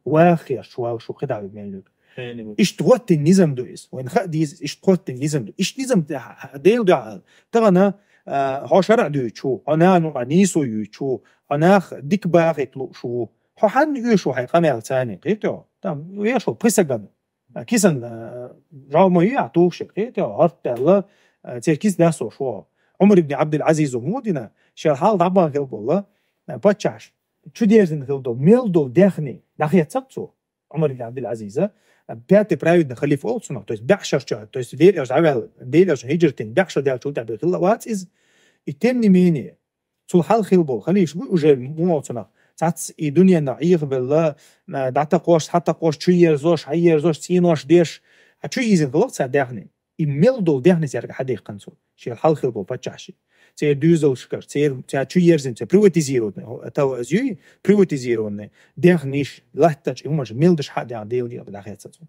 ваха хеш валла шу, кхидӀа виг мел луьгу. Иштта гӀоттин низам ду иза. Вайн хаа дийза, иштта гӀоттин низам ду. Иштта низам Дела дуьхьа. Тахана, а, хьо шарӀа дуьйчу, хьо нана юкъа нийсо юьйчу, хьо нах дика бахийта лууш ву. Хьо хьанна оьшу хьайн къамел царний, кхетий хьо? Там, вешал, пхи сагана. А, кисан, а, жовма ю, а, тухуш, кхетий хьо? ХӀорт даьлла, а, церан кис дасо шу. Ӏумар ибн Абдул-Азизу муха дина, шел хьал дӀабан хила болла, а, паччахьаш. Чу дерзина хила долу, мел долу дехни, дӀахеццакх цо. Ӏумар ибн Абдул-Азиза, а, пятый праведный халифа олу цунах, то есть баьхшар чу, то есть Делера дӀаваьлла, Делера хиджратин баьхшар даьллачул тӀаьхьа хилла вац иза. И тем не менее, цул хьалха хила болу халифаш бу уже муха цунах. Цац и дуьненна Ӏехабелла, а, дӀатакхош, схьатакхош, чу ерзош, хьа ерзош, цӀенош деш, а чу йизина хилла цара дехни. И мел долу дехни цаьрга хьадехкан цо. Шел хьалха хила болу паччахьши. Церан дуьзалшкара, церан, церан чу ерзина, церан приватизированный, тава аз юй, приватизированный, дехниш, латтачу, и хӀумаш мел даш хьа дехна Делан дегӀ дӀахеццан цо.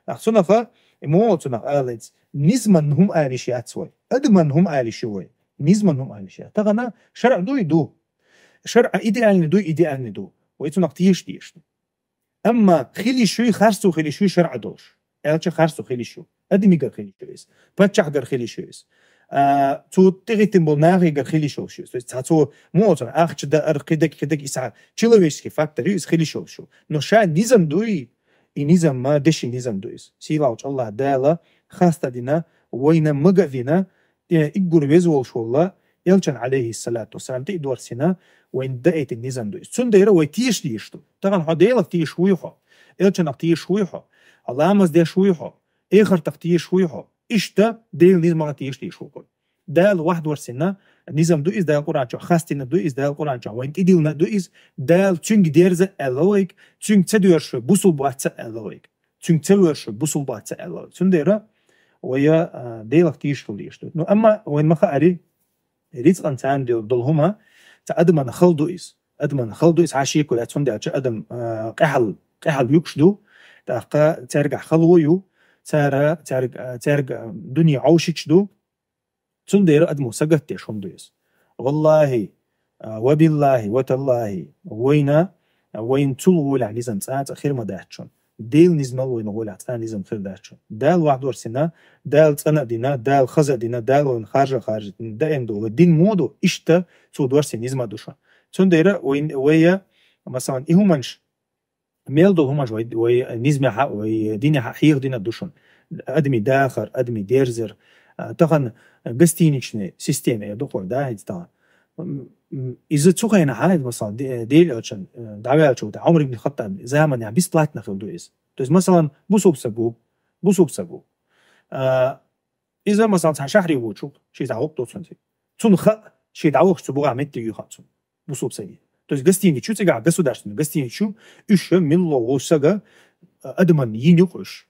Ах цунаха, и мо цунах аллиц, низман хӀума алиш яц вай. Адаман хӀума алиш ю вай. Низман хӀума алиш яц. Тахана шарӀ дуй ду. ШарӀа идеальный дуй, идеальный ду. Вай цунах теш деш ду. Амма хилиш юй, харцо хилиш юй шарӀа долуш. Аьлча харцо хилиш ю. Адамигар хилиш ю иза. Паччахьгар хилиш ю иза. А, цо тӀехӀиттина болу нахигар хилиш йолуш ю иза. То есть, цхьа цо мо цунах ахча даар, кхидага, кхидага, иза человеческий фактор ю, иза хилиш йолуш ю. Но ша низам дуй, и низам ма деши низам ду иза. Сийлахьчу Аллах Дала хаста дина, вайна мага а вина, э, иггур веза волуш волла, Элчан, алейхиссалату вассалам, тӀе а дорсина, вайн даийтина низам ду иза. Цундела вай теш деш ду. Тахана хьо Делах теш вуй хьо, Элчанах теш вуй хьо, хьо ламаз деш вуй хьо, эхартах теш вуй хьо. Иштта Делан низмах теш деш ву хьо. Дала вахдорсина низам ду иза, Дала Къуръан чохь хастина ду иза, Дала Къуръан чохь вайн тӀедиллина ду иза, Дала цуьнга дерза аьлла вайга, цуьнга ца доьрзуш бусул бац аьлла вайга. Цуьнга ца воьрзуш бусул бац аьлла. Цундела вай, а, Делах тийшахула деш ду. Ну, амма вайн ма хаари, рицкъан царна дел-, долу хӀума, цхьа адаман хала ду иза. Адаман хала ду иза, хьан шеко яц, цундела чу адам, а, къаьхьал, къаьхьал юкуш ду, тӀаккха цаьргахь хало ю, цара, цаьрга, цаьрга дуьне Ӏовшича ду. Цундела адамо сагатдеш хӀума ду иза. Валлахи, а, ва биллахи, ва таллахи, вайна, вайна цул гӀолехь низам цкъа а цкъа хир ма дац шуна. Делан низмал вайна гӀолехь цкъа а низам хир дац шуна. Дала вахдорсина, Дала цӀана а дина, Дала хаза а дина, Дала вайна харжа а харжа дина, даим долу дин мо ду, иштта цо дорсина низма ду шуна. Цундела вайн, вайя, масалан, и хӀуманаш, Мел долу хӀумаш вай, вай низамехь, вай динехь хьеха дина ду шуна. Адамийн дахар, адамийн дерзар, а, тахана гостиничная система я дукхой, да, хӀинца тахана. М, м, иза цу хенахь, масалан, де-, Дела Элчан, э, дӀаваьллачул тӀаьхьа Ӏумар ибн Хаттаб заманахь бесплатно хилла ду иза. То есть, масалан, бусулба саг ву, бусулба саг ву. А, иза, масалан, цхьа шахьаре воьдуш ву, шен цхьа гӀуллакх ду цуьнца. Цунна хаьа, шен дӀавахча цу бухахь меттиг ю хаьа цунна, бусулба сага. То есть гостиница ю цигахь, государственный гостиница ю, уьш ша милла волу сага, а, адаман йина ю-кх уьш.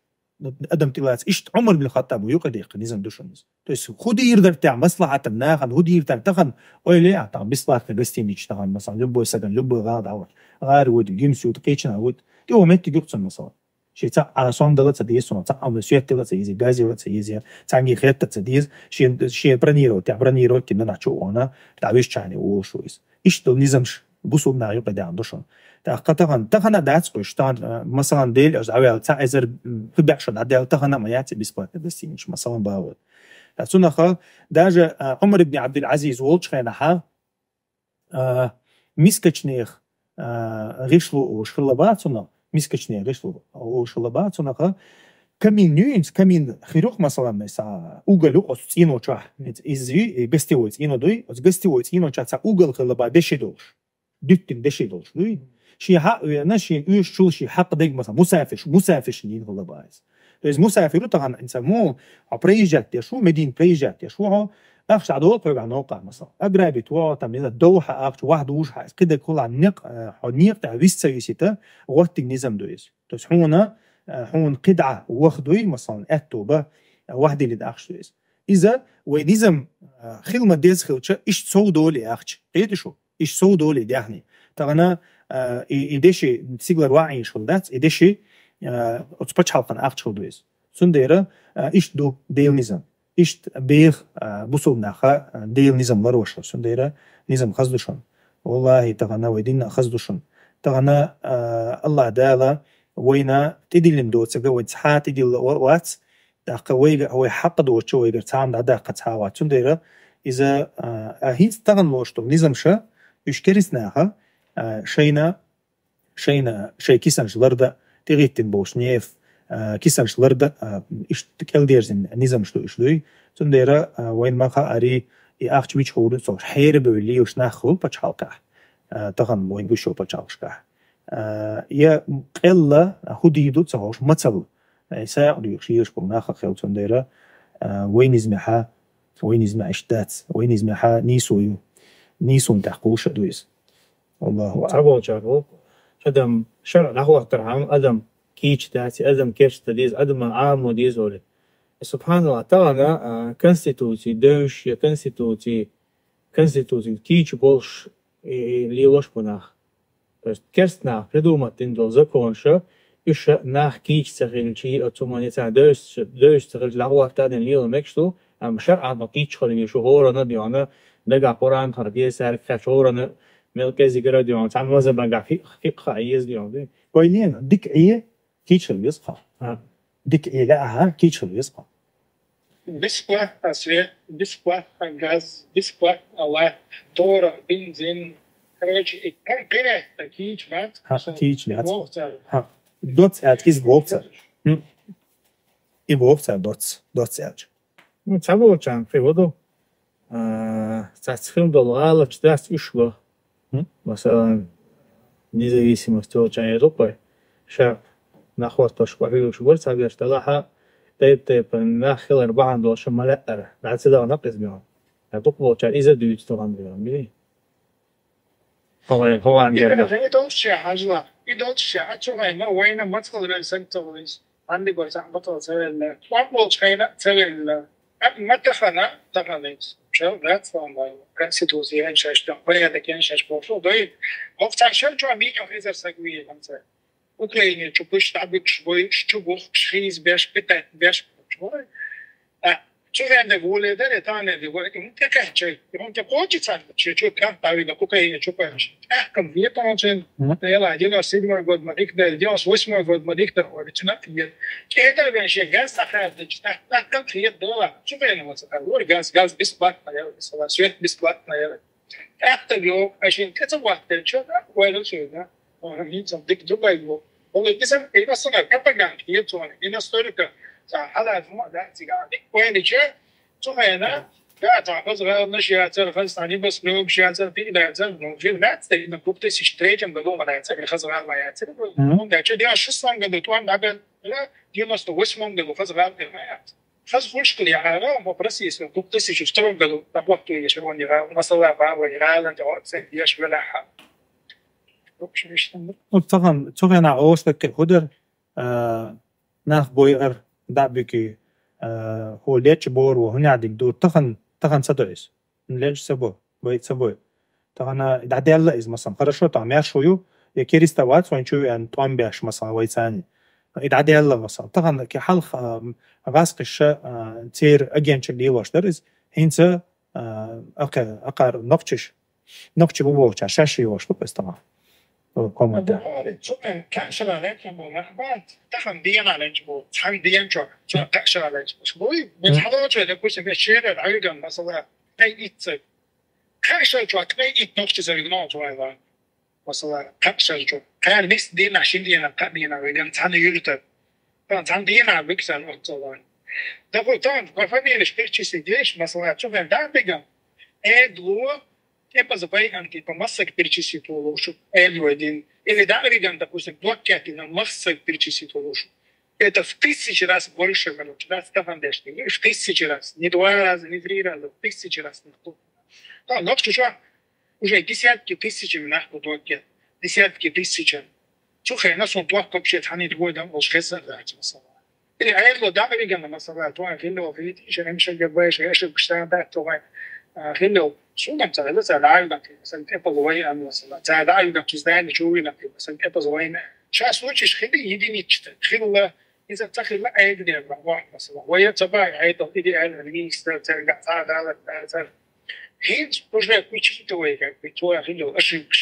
Адам тӀелаца. Иштта Ӏумар бин Хаттаб юкъа деккха низам ду шуна иза. То есть хӀун дийр дара тӀехь маслахьатан нахана, хӀун дийр дара тахана, ойла а тахана бесплатный гостиница тахана, масалан, любой сагана, любой гӀала дӀавахча. ГӀара вуьту, гимс юьту, кхечана вуьту. ТӀе ван меттиг ю-кх цунна, масалан. Шен цхьа а сон дала ца деза цунах, цхьа а свет дала ца еза, газ яла ца еза, цхьаьнгге хетта ца деза, шен, шен бронировать, тӀе бронировать дина нах чу а вахана, дӀавуьжучхьана волуш ву иза. Иштта долу низамаш бусулба наха юкъа даьхна ду шуна. ТӀаккха тахана, тахана дац кхуьш, тахана, а, масалан, Дела Элча дӀаваьлла, цхьа эзар, м, кхин бӀе шо дӀадаьлла, тахана а ма яц и бесплатный гостиница, масалан, бахьана. ТӀаккха цунах даже, а, Ӏумар ибн Абдул-Азиз волчу хенахь, а, мискачнех, а, гӀишло олуш хилла бац цунах, мискачнех гӀишло олуш хилла бац цунах, камин юьйцу, камин хир ю-кх, масалан, цхьа угол ю-кх оцу цӀено чохь, иза, иза юй, и гостевой цӀено дуй, оцу гостевой цӀено чохь цхьа угол хилла бац деши долуш, дуьттина деши долуш дуй. Шен хьа а веана, шен оьшучул шен хьакъ дерг, масалан, мусафирш, мусафиршна йина хилла бац иза. То есть мусафир ву тахана, хӀинца муха хьо проезжать деш ву, Медина проезжать деш ву хьо, ахча дӀадолу хьоьгахь новкъахь, масалан. Ограбить ву хьо, там, не знаю, дов хьан ахча, ваха дужу хьан, кхидерг хуьлу хьан некъ, э, хьо некъа тӀехь вист ца висийта, гӀоттиг низам ду иза. То есть хьуна, э, хьуна кхидӀа ваха дуй, масалан, аьтту бан, ваха диллина ахча ду иза. Иза вай низам, э, хила ма-деза хилча, иштта сов долий ахча. Кхетий шу? Иштта сов долий даьхний. Тахана, а, и, и деши сигалара ваӀийна хилла дац, и деши, а, оцу пачхьалкхан ахча хилла ду иза. Цундела, а, иштта ду Делан низам. Иштта беха, а, бусулба наха, а, Делан низам ларвеш хилла. Цундела низам хаза ду шуна. Валлахи, тахана вай дин а хаза ду шуна. Тахана, а, Аллах Дала вайна тӀедиллина доцург вай цхьа а тӀедилла ва-, вац, тӀаккха вайга, вай хьакъ доцучу вайгара цхьа а дӀадаккха цхьа а вац. Цундела иза, а, а, хӀинца тахана лоруш долу низамаш, уьш керста наха, а, шайна, шайна, шайн кисанаш лардан, тӀехӀиттина болуш неф, а, кисанаш лардан, а, иштта кӀелдерзина низамаш ду уьш дуй. Цундела, а, вайна ма хаара, и ахча мича гӀур ду, цо хьера бевлла лелаш нах хуьлу пачхьалкхехь, а, тахана вайна гуш йолу пачхьалкхашкахь. А, я къелла, а, хӀун дийр ду ца хууш, мацалла, э, сагӀа дуьйхуш лелаш болу нах а хилла, цундела, а, вай низамехь, вай низамехь иштта дац, вай низамехь нийсо ю. Нийсонан тӀехь кхуллуш а ду иза. Аллаху аълам. Цхьаболчара боху, адам шарӀ дӀахӀоттархьама, адам кийча дац, адам керста деза, адаман Ӏамо деза олий. Субханаллах, тахана, а, конституци девзаш, я конституци, конституци кийча болуш, и, и лелош бу нах. То есть керста наха придумать дина долу законаш, уьш нах кийча ца хилча, оцу ма ницкъ девзаш, девзаш ца хилча, дӀахӀоттадина лела мегаш ду, амма шарӀан ма кийча хила веза шу, хӀоранна а дуьйна, дагахь Къуръан хила деза цаьрга, кхечу хӀоранна мел кӀезигара а дуьйна, цхьана мазхӀабан гахь фи-, фикъхӀ а еза дуьйна. Вай лена, дика Ӏе, кийча хила веза-кх. А. Дика Ӏе лаахь, кийча хила веза-кх. Бесплатно свет, бесплатно газ, бесплатно лайт, творог, бензин. Короче, и конкретно кийча бац. ХӀаъ, кийча бац. Вовца. ХӀаъ. Доцца аьлча, иза вовца. Хм. И вовца доцца, доцца аьлча. Ну, цхьаболчарна кхин ву ду. А, цац хила долу гӀалаташ дац уьш ло. Хм? Масалан, независимость йолчарна эр ду-кх вай. Ша нах хӀоттош бахьуьйлуш бара цхьаберш, делахь а, тайп-тайпана нах хилар бахьана долуш ма лаьара. ДӀа ца дахана иза мегӀан. Ткъа дукхахболчара иза дуьйцу тахана мегӀан. ХӀун, хӀун герга? И долччехь, хьажал, и долччехь, а цу хенахь вайна мацалла вен саг ца вуьйцу. Хьанна дика вай цхьаъ мацалла ца велла. Кхоъ болчу хенахь ца велла. Амма тахана, тахана иза. Шел дац ван вай. Конституция ен шаьш тахана, порядок ен шаьш бохуш ду. Вовчан шел чохь мийхьа хезар саг вийна хӀинца. Украине чу пуш дӀабуьгуш бой, чу бухкуш, хьийза беш, питать беш бохуш бой. А, цу хенахь де гуле дара, тахана де гуле, и хӀунда тӀекхаьчча, и хӀунда тӀекхочу царна, шен чу кхаьппа вига, Украине чу пуш. ТӀаккха ве тончен, Мгм. Дела, девяносто седьмой год ма дика дара, девяносто восьмой год ма дика дара, вай цуьнан тӀе. КӀеда вен шен газ сахаьрдачу, тӀаккха, тӀаккха хета дола, цу хенахь вац, а, вор газ, газ бесплатно яра, свет бесплатно яра. ТӀаккха йо, а шен тӀе ца ваттелча, вай лучуьйна. Ага, хӀинца дика ду вай бу. Ол эдисем, эйбасына пропаганда, ецуаны, и настолько, за, хала, зума, да, цига, войны че, цухена, да, та, хаза, наш, я, цер, хаза, они, бас, ну, я, цер, ты, да, цер, ну, в девятнадцатом, на две тысячи третьем году, она, цер, хаза, моя, цер, ну, да, че, девяносто шестом году, то, она, да, девяносто восьмом году, хаза, моя. Хаза, хулшкал, я, ара, вопрос, если в две тысячи втором году, на блокке, я, червон, я, масала, баба, я, на, да, вот, цер, я, швеля, ха. В общем, ишта. Ну, тахан, цухена, оштак, худар, а, нах бойар, да, бики, а, хо лечи бор, во, хуня, дик, дур, тахан, тахан ца дойс. Лечи ца бо, бой ца бой. Тахан, а, да, делла из, масалан, хорошо, там, я шую, я керистовать, вон чу, я, там, бяш, масалан, вой цани. И да, делла, масалан. Тахан, ки халх, а, газ киша, а, цер агенча лилаш дар из, хинца, а, ака-, акар нокчиш. Нокчи бу боча, шаши вош, бу пестама. О, команда. Цумен, кашала леки бу, нахбат, тахан диена леки бу, цан диен чо, чо кашала леки бу. Бу, бу, хало чо, допустим, вечера, айган, масала, тай итсе. Кашал чо, тай ит нокчи заригно чо айла. Масала, кашал чо. Каян мис диена, шин диена, ка диена, веген цан юрта. Тан цан диена, бик сан отсалан. Да вот там, по фамилии перечислить, видишь, масала, чо бен да беган. Эдлу, Эпаза вайган, типа, массак перечислить полушу, эльвадин. Или да, риган, допустим, блокетина массак перечислить полушу. Это в тысячи раз больше, короче, да, стафандешки. В тысячи раз. Не два раза, не три раза, в тысячи раз. Да, но что, уже десятки тысяч нахуй блокет. Десятки тысяч. Слушай, нас он блок вообще тхани другой, да, уж хесен, да, масала. Или айрло да, или гана, масала, то, а, хилло, видите, ещё, ещё, я бы, ещё, ещё, что, да, то, а, хилло. Сунам, ца, да, ца, да, да, ца, это было, а, масала. Ца, да, да, ца, да, ничего, да, ца, это было. Сейчас случаешь хилли единичка. Хилла, из-за ца хилла айгде, ба, ба, масала. Вая ца ба, а это идеально, министр, ца, да, ца, да, ца. Хинч уже учитывая, как бы, твоя хилла ошибка.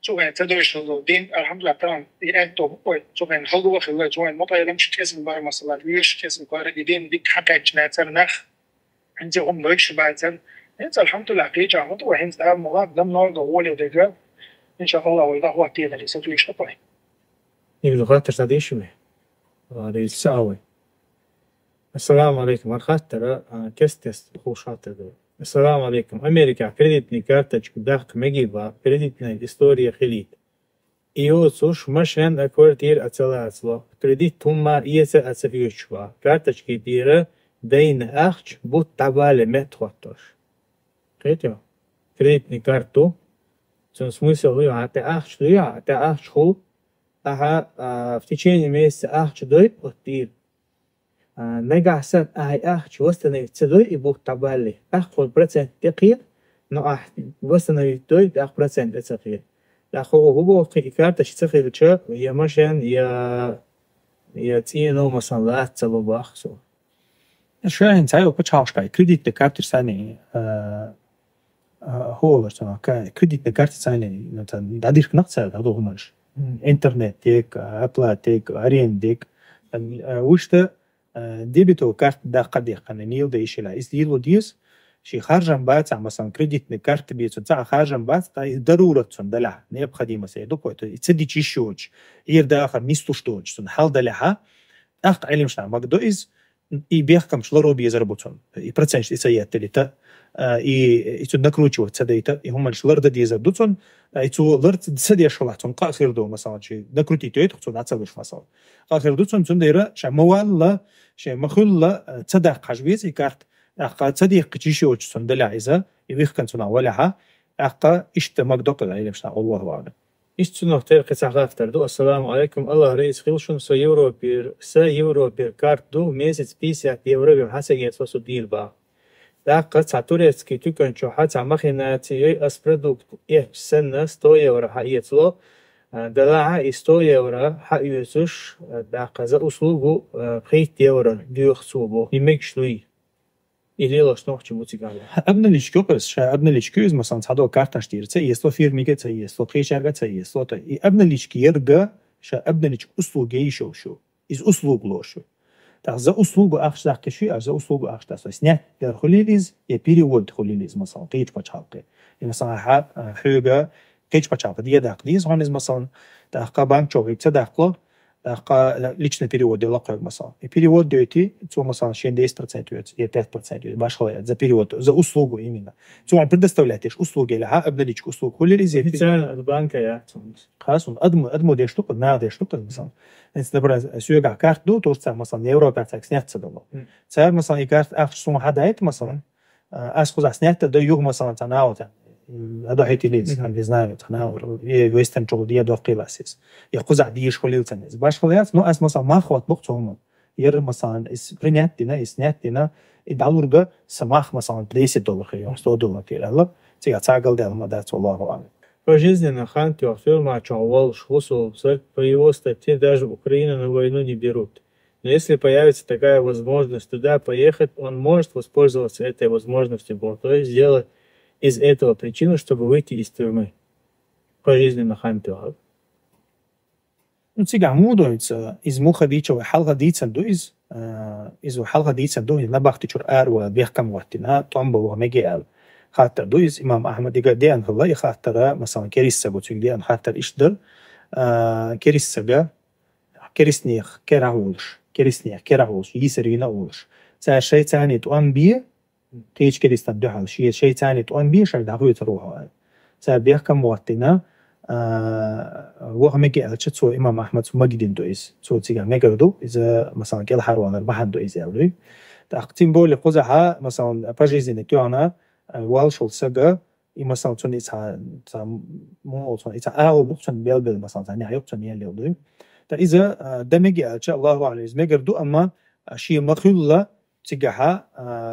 Цугай ца дойшо дин, алхамдулилла, там, и это, ой, цугай халдува хилла, цугай мотайлам шкесин бар, масала, юш шкесин бар, и дин дик хакачна царнах. Хинча ум дойшо ба цар. Хинча, алхамдулилла, кича, хуту, хинча, да, мугад, дам, норга, воля, дега. Иншаллах, ой, да, хватит, да, сатуиш, капай. Ибн Хаттар садишими. Ва алейкум салам. Ассаламу алейкум. Вар хаттара, а, кес-кес хушатар да. Ассаламу алейкум. Америка кредитный карточка дах меги ба, кредитная история хилит. И оцуш машен а квартир а целацло. Кредит тумма иеца а цефючва. Карточки дира дайна ахч бут табале мет хоттош. Кредитный карту. Цун смысл хуй, а те ахч хуй, а те ахч ху. Аха, а, в течение месяца ахч дойт, вот дир. А, нагахсан ай ахч восстановить ца дой и бут табалли. Ах, хол процент текир, но ах восстановить дой, ах процент эцахир. Ах, хо, хо, хо, хо, и карточка цахир ча, я машен, я, я ци, но, масан, лаат ца ло бах, со. Шайн цай опа чалшкай, кредитный карты сани, а, а, холар сана, ка-, кредитный карты сани, ну, та, дадирк нах ца, да, догнаш. Интернет тек, оплата тек, аренда тек. А, а, ушта, а, дебетовый карта да кадехкана, нил да ишила. Из дило диз, ши харжан баца, масан, кредитный карты бецун, ца харжан баца, та из дарурат сун, даля, необходимость, я дупой, то и цеди чищоч, ир да ахар мистушточ, сун, хал даля, ха? Ах, илим шна, магдо из, и бехкам шларо безар буцун. И процент и цаят телита, а, и, и цу накручивать ца дейта, и хуман шлар да дезар дуцун, а, и цу лар ц-, ца деш халат цун, ка хир до, масалан, чи накрутить йойт, цун ацалуш, масалан. Ка хир дуцун, цун дейра, ша мавалла, ша махулла, а, ца дах хаш вез, и карт, а, ка ца дих кичи ши оч цун даля иза, и вихкан цун а валя ха, а, ка ишта магдо када, илим шна, Аллаху а'лам. Исцунах терхи цагъафтар ду. Ассаламу алейкум. Аллах раис хилшун, со Европир, со Европир карт ду, месяц пятьдесят евро вим хасагет фасу дил ба. Дакка ца турецкий тюкан чо ха ца махинаци йой ас продукт эч сенна сто евро ха ецло. А, далаха и сто евро ха юсуш, а, дакка за услугу, а, пхит евро дюх цубу. Имек шлуй. Или лошнохчи буцигала. Обналички опес, ша обналички из, масан, цадо карташ тир, ца исло фирмиге, ца исло, кишарга, ца исло, та. И обналички ерга, ша обналички услуги ишо шу. Из услуг лошу. Та за услугу ахш захки шу, а за услугу ахш та. Снять дар хулилиз, я перевод хулилиз, масан, кич пачалки. И масан, ха, а, хюга, кич пачалки, дия дак, диз, хон из, масан, та, ха банк чоги, ца дак ло, ТӀаккха личный перевод делла кхоьга, масала. И перевод дойти, цо, масала, шен десять процент вец, е пять процент вец, башхала яц, за перевод, за услугу именно. Цо предоставлять деш услуги, или ха обналичка услуг, хули из. Официально от банка, я. Хасун, адму, адму деш тука, на деш тука, масала. Если, например, сюга карт ду, то, что, масала, Европа так снять ца дало. Цар, масала, и карт ах сум хадайт, масала. Ас кхуза снять да юг, масала, ца наута. Адо хетилиз, не знаю, ца наута. Е вестен чул дия до киласис. Я кхуза диеш хулилцанис. Башхала яц, но ас, масала, махват бух цомун. Ер, масала, из принять дина, из снять дина, и далурга са мах, масала, десять доллар хи, сто доллар хи, алла. Цига цагал дел ма дац, Аллаху алам. Пожизненно хан тёхтёр мачо вол шхусул сак, по его статье даже Украину на войну не берут. Но если появится такая возможность туда поехать, он может воспользоваться этой возможностью, то есть сделать из этого причину, чтобы выйти из тюрьмы. Пожизненно хан тёхтёр. Ну, цига мудойца, из муха дича ва халха дицан ду из, из ва халха дицан ду из, набахти чур ар ва бехкам ваттина, томба ва меге ал. Хаттар ду из, имам Ахмад ига деян хала, и хаттара, масалан, кериссагу цуг деян хаттар ишдыр, кериссага, кериснех, керагулш, кериснех, керагулш, йисарина улш. Ца шайцани томби, кеч керистан духал, ши шайцани томби, шар дагуй царухал. Ца бехкам ваттина, вахмеге алча цо имам Ахмад су магидин ду из, цо цига мегарду, из, масалан, кел харванар бахан ду из ялуй. Так, тем более, кузаха, масалан, пожизненно тёна, валшул сага, и, масалан, цун ица, ца, мол, цун ица агу бух цун бел-бел, масалан, ца няюк цун ял ял дуй. Та иза, да меге алча, Аллаху алам, из мегарду, амма, ши махулла, цигаха,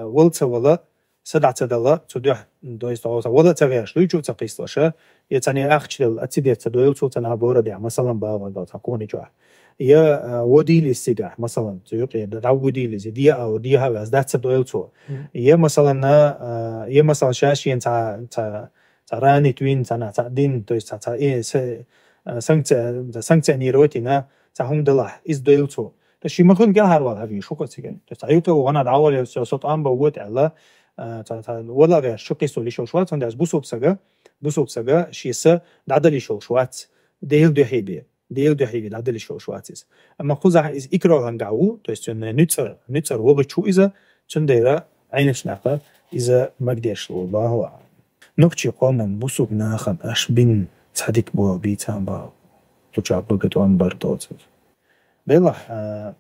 валца вала, садаца дала, цу дюх, то есть, вала ца вяш, дуй чу ца кислаша, я ца не ахчил, ацидер ца дойл, цу ца на бора дя, масалан, бава дал, ца куни чуа. Я, водили сига, масалан, цу юк, я да водили зи, дия ау, дия хавяз, да ца дойл цу. Я, масалан, на, я, масалан, шаш ен ца, ца, ца рани твин, ца на, ца дин, то есть, ца, ца, э, с-, э, санкция, санкционировать ина, ца хум дала, из дойл цу. То есть, ши махун гел харвал хави, шука циген. То есть, аюта угана давал, всё, сот амба вот, Алла, ца, ца, вала вяш, шуки соли шо швац, он дяз бусуп сага, бусуп сага, ши са, дадали шо швац, дейл дюхиби. Дел духиги дадали шо швацис. Амма кузах из икроган гаву, то есть он нуцар, нуцар вогачу иза, цундера айнашнака иза магдеш, Аллаху алам. Нухчи къоман бусуг нахан аш бин цадик бо бицан ба. Туча богат он бар доцуз. Бела,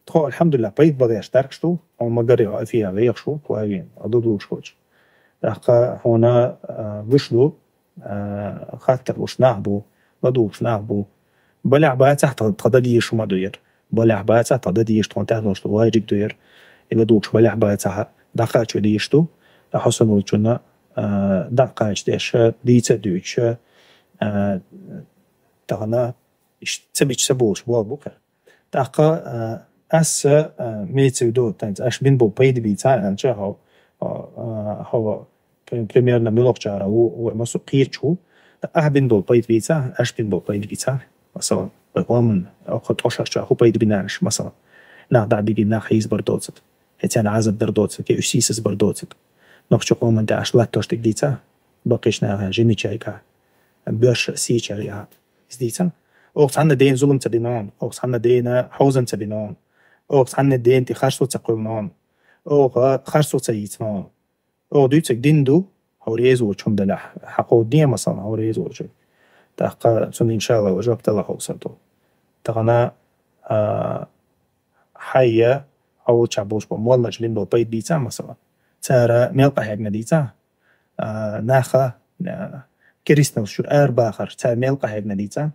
тхо, алхамдулиллах, пайд багаш таркшту, он магари афия вейхшу, куавин, адудушхоч. Дахка хона вышлу, хаттар уш нах бу, баду уш нах бу. Балях бацах тхада диш ма дуер. Балях бацах тхада диш тхон тахнош ту вайрик дуер. Ила душ балях бацах дахачу диш ту. Хасан улчуна дахач деша, дица дюча. Тагана иш цабич сабулш бу бука. Такъа ас меци до танц аш бин бу пайди бица анча хо хо примерно милок чара у у масу кирчу. Ах бин бу пайди бица, аш бин бу пайди бица. Масалан, ой, омн, охо тошаш ча ху пайди бинаш, масалан. Нах да биги нах из бардоцат. Хетян азад дардоцат, ке усисис бардоцат. Нохчо омн да аш латтош тик дица. Бакиш на жимичайка. Бёш сичар я. Издица. Ох цанна ден зулум ца бинон, ох цанна ден хозан ца бинон, ох цанна ден ти харсу ца кулнон, ох харсу ца ицнон. Ох дуйцек дин ду, хо резу чум дала. Хакъо дия масан хо резу чум. Такъа цун иншалла ва жаб тала хо сату. Тагана хайя, хо ча бош бо моллаш бин бо пайд бица масала. Цара мелка хагна дица. Наха кериснал шур ар бахар цар мел къахьегна дица.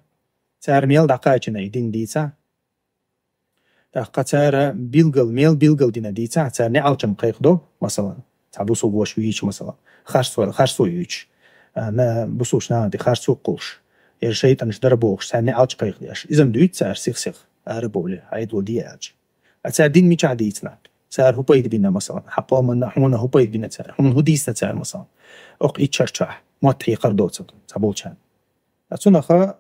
Цар мел дакъачина идин дица. Такъа цара билгал, мел билгал дина дица, цар не алчам къайх до, масалан. Ца бусу вош вич, масалан. Харсу, харсу вич. На бусуш на ди харсу къуш. Ер шайтан шдар бохш, цар не алч къайх деш. Изам дуйт цар сих-сих. Ара бовли, айд вол ди алч. А цар дин мича дийцна. Цар хупайд бина, масалан. Хапа манна хуна хупайд бина цар. Хун худийсна цар, масалан. Ох ичарча. Мот хикар доцат. Сабулчан. А цунаха,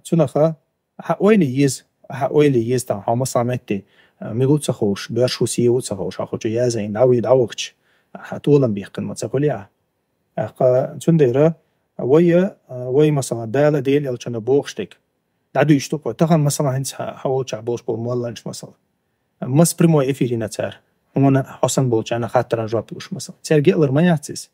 цунаха, ха ойли йиз, ха ойли йиз та, ха масаметти, милуца хош, бёршу сиуца хош, ха хоча яза ин дави давхч, ха тулам бихкан маца хуля. Аха цундера, вая, вай масалан, дала дел элчана бохштик. ДӀадуьйш ду-кх вай. Тахан, масала, хӀинца хьа-, хьо волчохь болуш болу молланаш, масала. Маса прямой эфирина цара? Хьуна хьо санна болчарна хаттаран жоп луш, масала. Цаьрга ялар ма яц иза.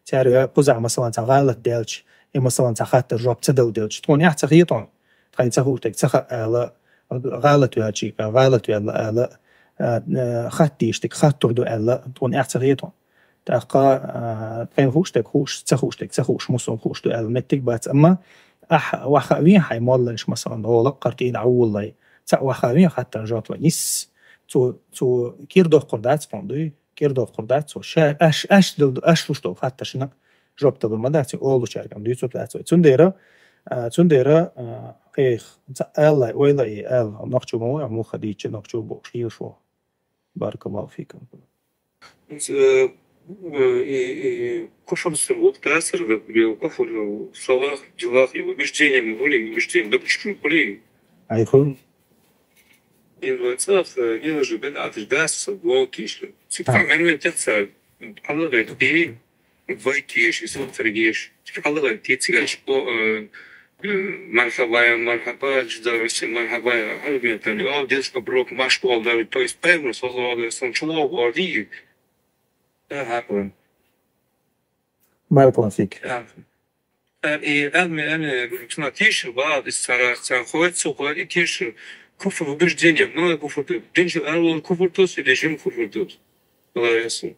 Цаьрга кхузахь, масала, цхьа гӀалат даьлча, я, масала, цхьа хаттар жоп ца дала делча, тхуна эхь ца хета хьуна? Тхайн ца хууш дерг ца хаьа ала, гӀалат ваьлча, гӀалат ваьлла ала, а, а, хатта дийш дерг хаттар ду аьлла, тхуна эхь ца хета хьуна? ТӀаккха, а, тхайна хууш дерг хууш, ца хууш дерг ца хууш, муьлхха хууш ду аьлла меттиг бац. Амма ахь охьахаа вен хьайн молланаш, масала, гӀолла кхара тӀе дӀа а вуллай, цхьаъ охьахаа вен хаттаран жоп лан йиш. Цо, цо кӀира доккхур дац хьуна, дуй? КӀира доккхур дац цо. Ша, аш, аш дал-, аш луш долу хаттаршна жоп дала ма дац, олучаьрга дуьйцур дац вай. Цундела, а, цундела, а, айх, цхьа ала, ойла и ала, нохчо ма вай, муха дийча, нохчо бохуш, йиш ву. Баракаллаху фикум. Э, э, и, и куфр сыр вот тасыр, говорил, куфр в словах, делах и убеждениях, воли и убеждениях. Да почему, блин? Айху. И в отцах, э, не же бен отождаться, волки, что. Цифра А. Мен, мен, тем са, Аллах говорит, и вайтиш, и сотфергиш. Цифра Аллах говорит, ты цыгач, о, э, Мархабая, мархаба, жидарси мархабая, армия, там, о, детский брок, машкол, да, то есть, пойму, созывал, сон чуло, орди. Да, хапан. Баракаллаху фик. Да. Э, и армия, армия, цуна тише, ба, из цара, цара хой, цу хой, и тише, куфр убеждение, много куфр, динжи арвал куфр тус, или жим куфр тус. Аллах ясу.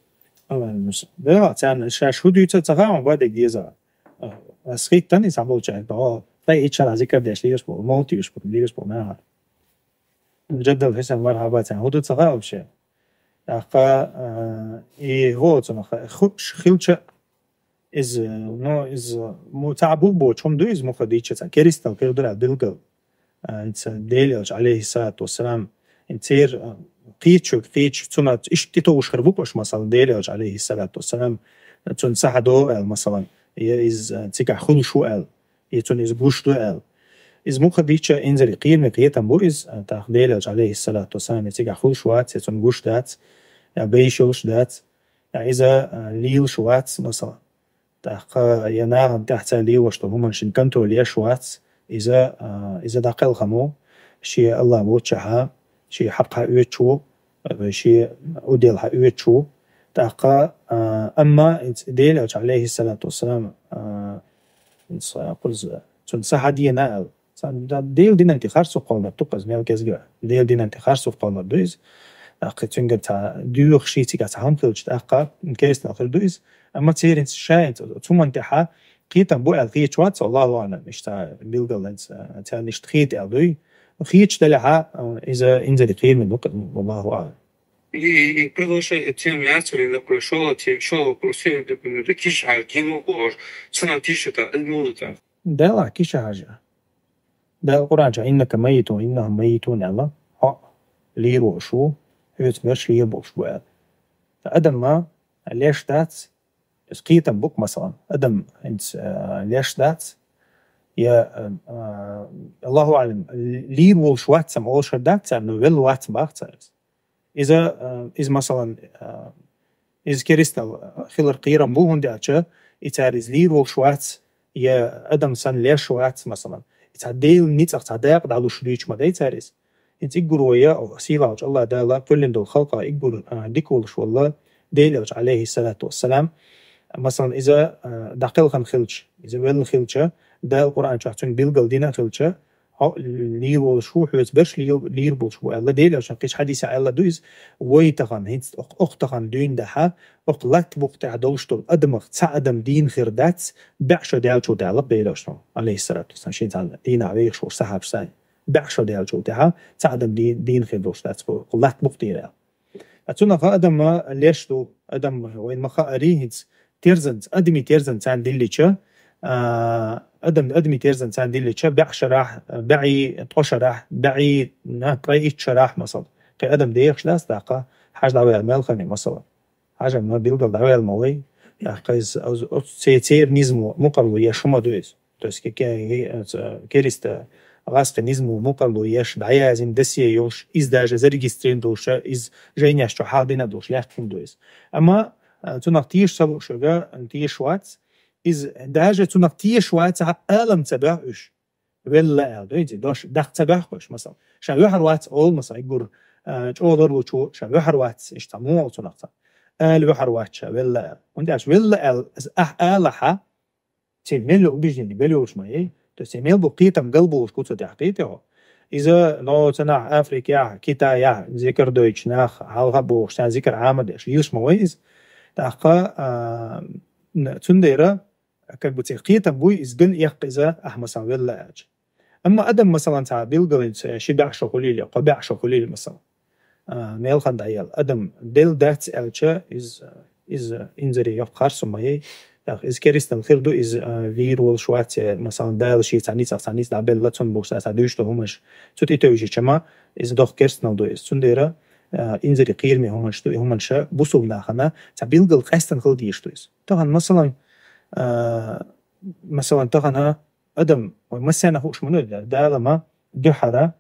Аллах ясу. Да, царна шаш хӀу дуьйцу ца хаьа, ма бадиг деза. А, ас хиттан, и сам болча, ба, тай ичара зикр деш лиеш бу, молти юш бу, лиеш бу, на. Джаддал Хасан мархаба цан, хӀу ду ца хаьа вообще. ТӀаккха, а, и хӀо цунах, ху-, ш-, хилча, из, ну, из, му-, ца бу бу, чум ду из муха дийча цан, керистал хир дура билгал. А, ца Дела Элча, алейхиссалату вассалам, цер, а, кхечу, кхечу, цуна ишти товш хир бу, масала, Дела Элча, алейхиссалату вассалам, цун сахьадо аьл, масала, я из, а, цигахь хуьлуш ву аьл. И цунна иза гуш ду аьлла. Иза муха дийча инзаре кхераме кхетам бу иза, тӀаккха Дела Элча, алейхиссалату вассалам, и цигахь хуьлуш вац, я цунна гуш дац, я бейш йолуш дац, я иза, а, лелаш вац, масала. ТӀаккха я нахана тӀехь ца лелаш долу хӀуманаш шен контроль еш вац, иза, а, иза дӀакхелхам ву, шен Аллах волччахьа, шен хьакъ хьаоьцуш ву, э, шен удел хьаоьцуш ву. ТӀаккха, а, амма Дела Элча, алейхиссалату вассалам, а, Ца кхуза, цунна ца хьадийна аьлла. Ца да-, Дела динан тӀе харцо кхоллар ду-кх иза, мел кӀезга. Дела динан тӀе харцо кхоллар ду иза. ТӀаккха цуьнгара ца дуьйхуш, цигахь ца хьалха хилча, тӀаккха керстанал хир ду иза. Амма церан ша, цу хӀуманна тӀехь кхетам бу аьлла хеташ вац, Аллаху аӀлам, иштта билгалланца, царна иштта хета аьлла дуй. Хеташ далехь, иза инзаре кхераме ду-кх, Аллаху аӀлам. И, и, и продолжай эту тему, я тебе напишу, шёл, тем, шёл, просил, например, да, киш, а, кино, боже, цена тише, это, ну, это. Дела киша хьажа. Дала Къуръан чохь: «Иннака майитун, иннахум майитун», — аьлла. Хьо лийр волуш ву, хьоьца берш лийр болуш бу аьлла. Адам ма леш дац, иза кхетам бу-кх, масалан. Адам хӀинца, а, леш дац, я, а, а, Аллаху аӀлам, лийр волуш вац-м олуш хир дац царна, но велла вац-м бах цара иза. Иза, а, иза, масалан, а, иза керстанал хилар кхерам бу, хӀунда аьлча и цара иза лийр волуш вац, я адам санна леш вац, масалан. И цхьа Делан ницкъах цхьа дакъа дӀалуш дуьйцуш ма дай цара иза. ХӀинца уггаро я сийлахьчу Аллах Дала кхоьллина долу халкъах уггар, а, дика волуш волу Дела Элча, алейхиссалату вассалам. Масалан, иза, а, дӀакхелхина хилча, иза велла хилча, Дала Къуръан чохь цуьнга билгал дина хилча, хьо лийр волуш ву, хьоьца берш лийр, лийр болуш бу аьлла. Дела Элчан кхечу хьадисехь аьлла ду иза: «Вай тахана, хӀинца окх-, окх тахана дуьйна дахьа, окх латта букъа тӀехь долуш долу адамах цхьа адам дийна хир дац, бӀе шо даьллачул тӀаьхьа», — аьлла Дела Элчано, алейхиссалату вассалам, шен цхьана дийнахь вехаш волуш сахьабаш санна. «БӀе шо даьллачул тӀаьхьа цхьа адам ди-, дийна хир долуш дац, кху латта букъа тӀера», — аьлла. А цунах адам леш ду, адам вайн ма хаарий хӀинца, терзанца, адамийн терзанца царна диллича, а, адам, адамийн терзанца царна диллича, бӀе шарахь, бӀе ткъа шарахь, бӀе, на, ткъе итт шарахь, масала. Кхин адам дехаш дац, тӀаккха хьажа дӀаваьлла мел хани, масала. Хьажа ма билгал дӀаваьлла ма вай. ТӀаккха иза, оцу, оцу церан низамо мукъарло еш хӀума ду иза. То есть ке-, ке-, ке-, ца-, кериста гӀазкхийн низамо мукъарло еш, дӀаяздина досье йолуш, иза даже зарегистрирован долуш, иза жайнаш чу хьахдина долуш, лаьттина ду иза. Амма, а, цунах тешаш ца лууш верг, тешаш вац. Иза даже цунах тешаш вацахь, алам ца боху уьш. Велла аьлла, дойзи, дош, даккха ца баьхкош, масала. Ша вехьар вац, ол, масала, игур, а, чӀолар лучу, ша вехьар вац, иштта мугӀал цунах ца. Ала вехьар вац ша, велла аьлла. ХӀунда аьлча велла аьлла, аз ахь алахьа, ци мел убеждение, мел йолуш ма ей. То есть, ци мел бу кхетам гал болуш куца тӀехь кхетехьо. Иза, но, цанахь Африкехь, Китаехь, зикар дойчу нах, хьалха бохуш, царна зикар Ӏамадеш, йилш ма вай иза. ТӀаккха, а, н-, цундера, как бы, ци кхетам буй, иза ган эккха иза, ахь, масала, велла аьлча. Амма адам, масалан, цхьа билгалинца ши баьӀ шо хуьлийла, кхо баьӀ шо хуьлийла, масалан. А, мелхан дӀаяла. Адам дел дац аьлча, иза, иза инзаре йоккха харцо ма ей. ТӀаккха иза керстанал хир ду, иза, а, вийр волуш вац, я, масалан, Дала ший цхьа ницкъах цхьа ницкъ дӀабелла, цунна бохуш цхьа дуьйш ду хӀуманаш. Цу тӀетевжича ма, иза доккха керстанал ду иза. Цундера, а, инзаре кхераме хӀуманаш ду, и хӀуманаш бусулба нахана цхьа билггал къаьстина хила дезаш ду иза. Тахана, масалан, а, масалан, тахана адам, вай массарна хууш ма ду, Дала ма дуьххьара,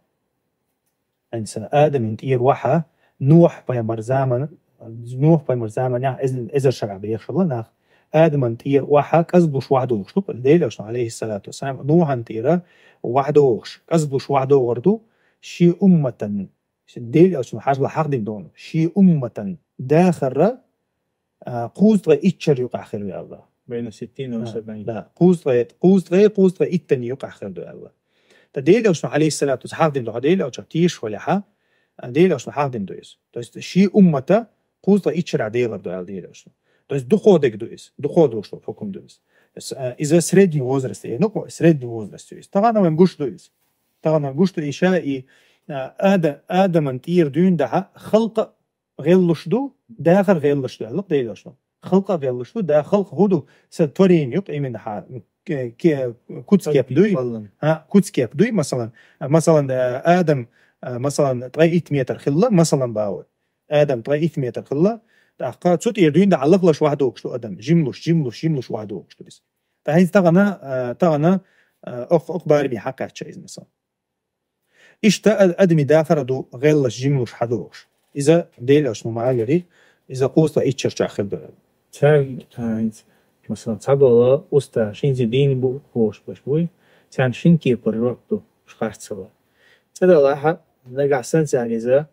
хӀинца Адаман тӀера вахьа, Нухь пайхамар заман, Нухь пайхамар заманехь эз-, эзар шарахь бехаш хилла нах. Адаман тӀера вахьа кӀезиглуш вахьа догӀуш ду, Делан Элчано, алейхиссалату вассалам, Нухьан тӀера вахьа догӀуш, кӀезиглуш вахьа догӀур ду, шен умматан, шен Делан Элчано хьажал хьахдина догӀу, шен умматан дахарра, а, кхузткъе итт шера юкъахь хир ду аьлла. Байна ситтина ва А, сабъин. Да, кхузткъе, кхузткъе, кхузткъе иттанна юкъахь хир ду аьлла. Ткъа Делан Элчано, алейхиссалату вассалам, хьахдина ду, хьо Делан Элчанах тешаш валехьа, а, Делан Элчано хьахдина ду иза. То есть шен уммата кхузткъе итт шарахь делар ду аьлла Делан Элчано. То есть дукха дег ду иза, дукха долуш долу хӀукум ду иза. То есть, а, иза средний возраст, э, ну, средний возраст ю иза. Тахана вайн гуш ду иза. Тахана вайн гуш ду и ша и, а, Ада-, Адаман тӀера дуьйна дахьа халкъа гӀеллуш ду, дахар гӀеллуш ду, аьлла Делан Элчано. Халкъа гӀеллуш ду, да, халкъ хӀун ду, са творение юкъа, именно хьа, ке-, ке-, куц кеп дуй? Баллан. А, куц кеп дуй, масалан. А, масалан, а, Адам, а, масалан, ткъе итт метр хилла, масалан, баху. Адам ткъе итт метр хилла, тӀаккха цу тӀера дуьйна дахьа лахлаш вахьа догӀуш ду адам, жимлуш, жимлуш, жимлуш вахьа догӀуш ду иза. ТӀаккха хӀинца тахана, а, тахана, а, окх-, окх бараме хьакхаьчча иза, масалан. Иштта а-, адамийн дахар а ду гӀеллаш жимлуш хьадогӀуш. Иза Делан Элчано ма-аллара, иза кхузткъе итт шарчохь хир ду. Цаьрга, а, хӀинца, масалан, цхьадолу уста, шин зе дийна бу, бохуш берш буй, царна шин кепара рокъ ду, уьш харц хилла. ЦӀе далахь, нагахь санна цаьрга иза,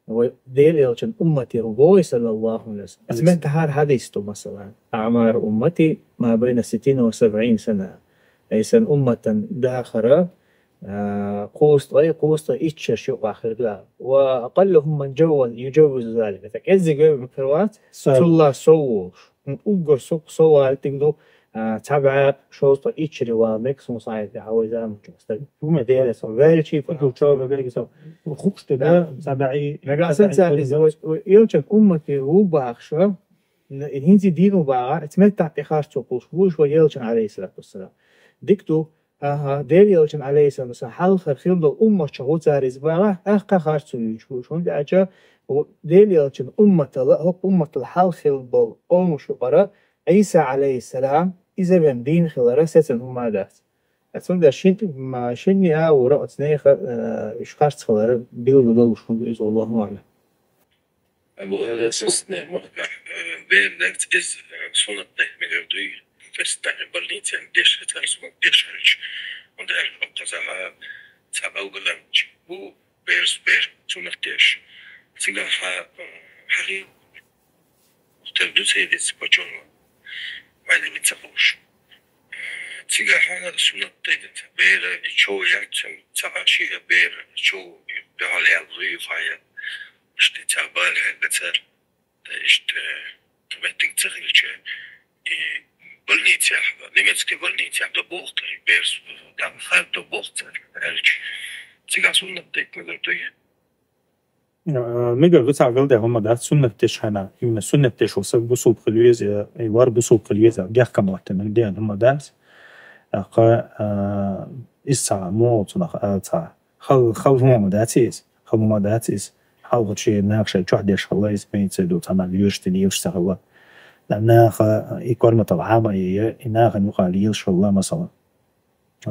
вай Делан Элчан умматера вогӀий, саллаллаху алейхи ва саллям. Аса меттахьара хьадис ду, масалан: «Аъмару уммати ма байна ситтина ва сабъина сана». Ай сан умматан дахара, а, кхузткъе, кхузткъе итт шерш юкъахь хир ду аьлла. «Ва акъаллухум ман джавваз-, юджаввизу залика». ТӀаккха кӀеззиг вевр хир вац, Са- цулла сов волуш. Уггар со-, сов валийтиг ду, а, цхьа бӀе шовзткъе итт шаре вала мега суна схьаэца, хьан вай заманчохь стаг. ХӀума Делан со ваьлчий, фу ду чо, ваьлчий со. Хукш те, да, цхьа бӀе. Нагахь санна цаьрга иза вай, вай Элчан умматера ву бахаша, н-, хӀинца дийна ву бахахь, цу меттахь тӀе харцо кхуьуш ву уьш вай Элчан, алейхиссалату вассалам. Дика ду, аха, Делан Элчан, алейхиссалату вассалам, хьалхара хилла долу умматчохь ву цара иза бахахь, тӀаккха харцо юьйцуш ву уьш, хӀунда аьлча, ву-, Делан Элчан умматала, хӀокху умматала хьалха хилла болу къомаш юкъара Ӏийса, алейхиссалам, иза вен дийна хилара сецна хӀума дац. Ткъа цундела шин-, м-, шинне а вура оцу нехан, э, уьш харц хилара билггал долуш хӀума ду иза, Аллаху аълам. Абу Хурайрас, э, махкахь, э, бер дац иза, э, суннат дай мегар дуй. Перстахьа больницехь деш, цара суннат деш хилча. ХӀунда аьлча хӀокхузахь цхьа алгаламча бу, берс бер суннат деш. Цигахь, э, хьалхе тера ду церан дицци почённо, вайна мица хууш. Цигахь суннат дайта бера и чов яц, ца а шиъ бера и чов дуьхьал ял луй хая. Иштта ца бала хьегацар. Иштта меттиг ца хилча, и больницехь, немецкий больницехь до бохта, и берс, там, хар до бохта, аьлча. Цигахь суннат дайта мегар дуй. А, мегар ду цхьа галдех хӀума дац, суннат деш хьана, именно суннат деш ву саг бусулба хила веза, и вар бусулба хила веза, гехкам латта мегар деана хӀума дац. ТӀаккха, а, иза цхьа мугӀал цунах а цхьа. Хал, хал хӀума дац иза, хал хӀума дац иза. Хьалха шен наха шайн чохь деш хилла иза, имеется в виду, цхьа нах лоьраш дина, лоьраш ца хилла. Наха и корматал Ӏама а йе, и нахана юкъа лелаш хилла, масала.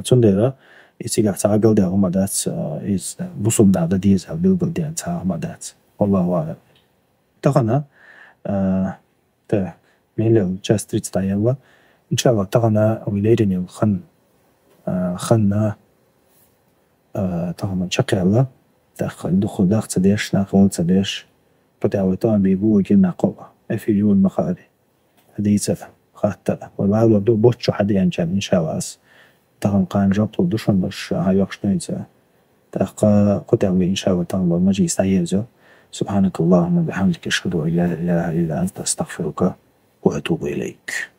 Цундела и цигахь цхьа галдех хӀума дац, а, иза бусулба нах дан деза аьлла билггал деана цхьа хӀума дац. Аллаху аълам. Тахана, а, та, мелел час тридцать дӀаелла. Иншаллах, тахана вай леррина йолу хан, а, ханна, а, тахана чакхъяьлла, тӀаккха дукха дах ца деш, нах вала ца деш, кху тӀехь вай тӀом бийр бу вай генна кхоъ, эфир юла ма хаара. Дийца, хатта, вай валор ду, боччо хьадеанчарна, иншалла, ас тахана кхана жоп лур ду шуна, уьш хьайохуш дуьйна ца. ТӀаккха кху тӀехь вай, иншалла, тахана вай мажлис дӀаерзайо. سبحانك اللهم وبحمدك، أشهد أن لا إله إلا أنت، أستغفرك وأتوب إليك.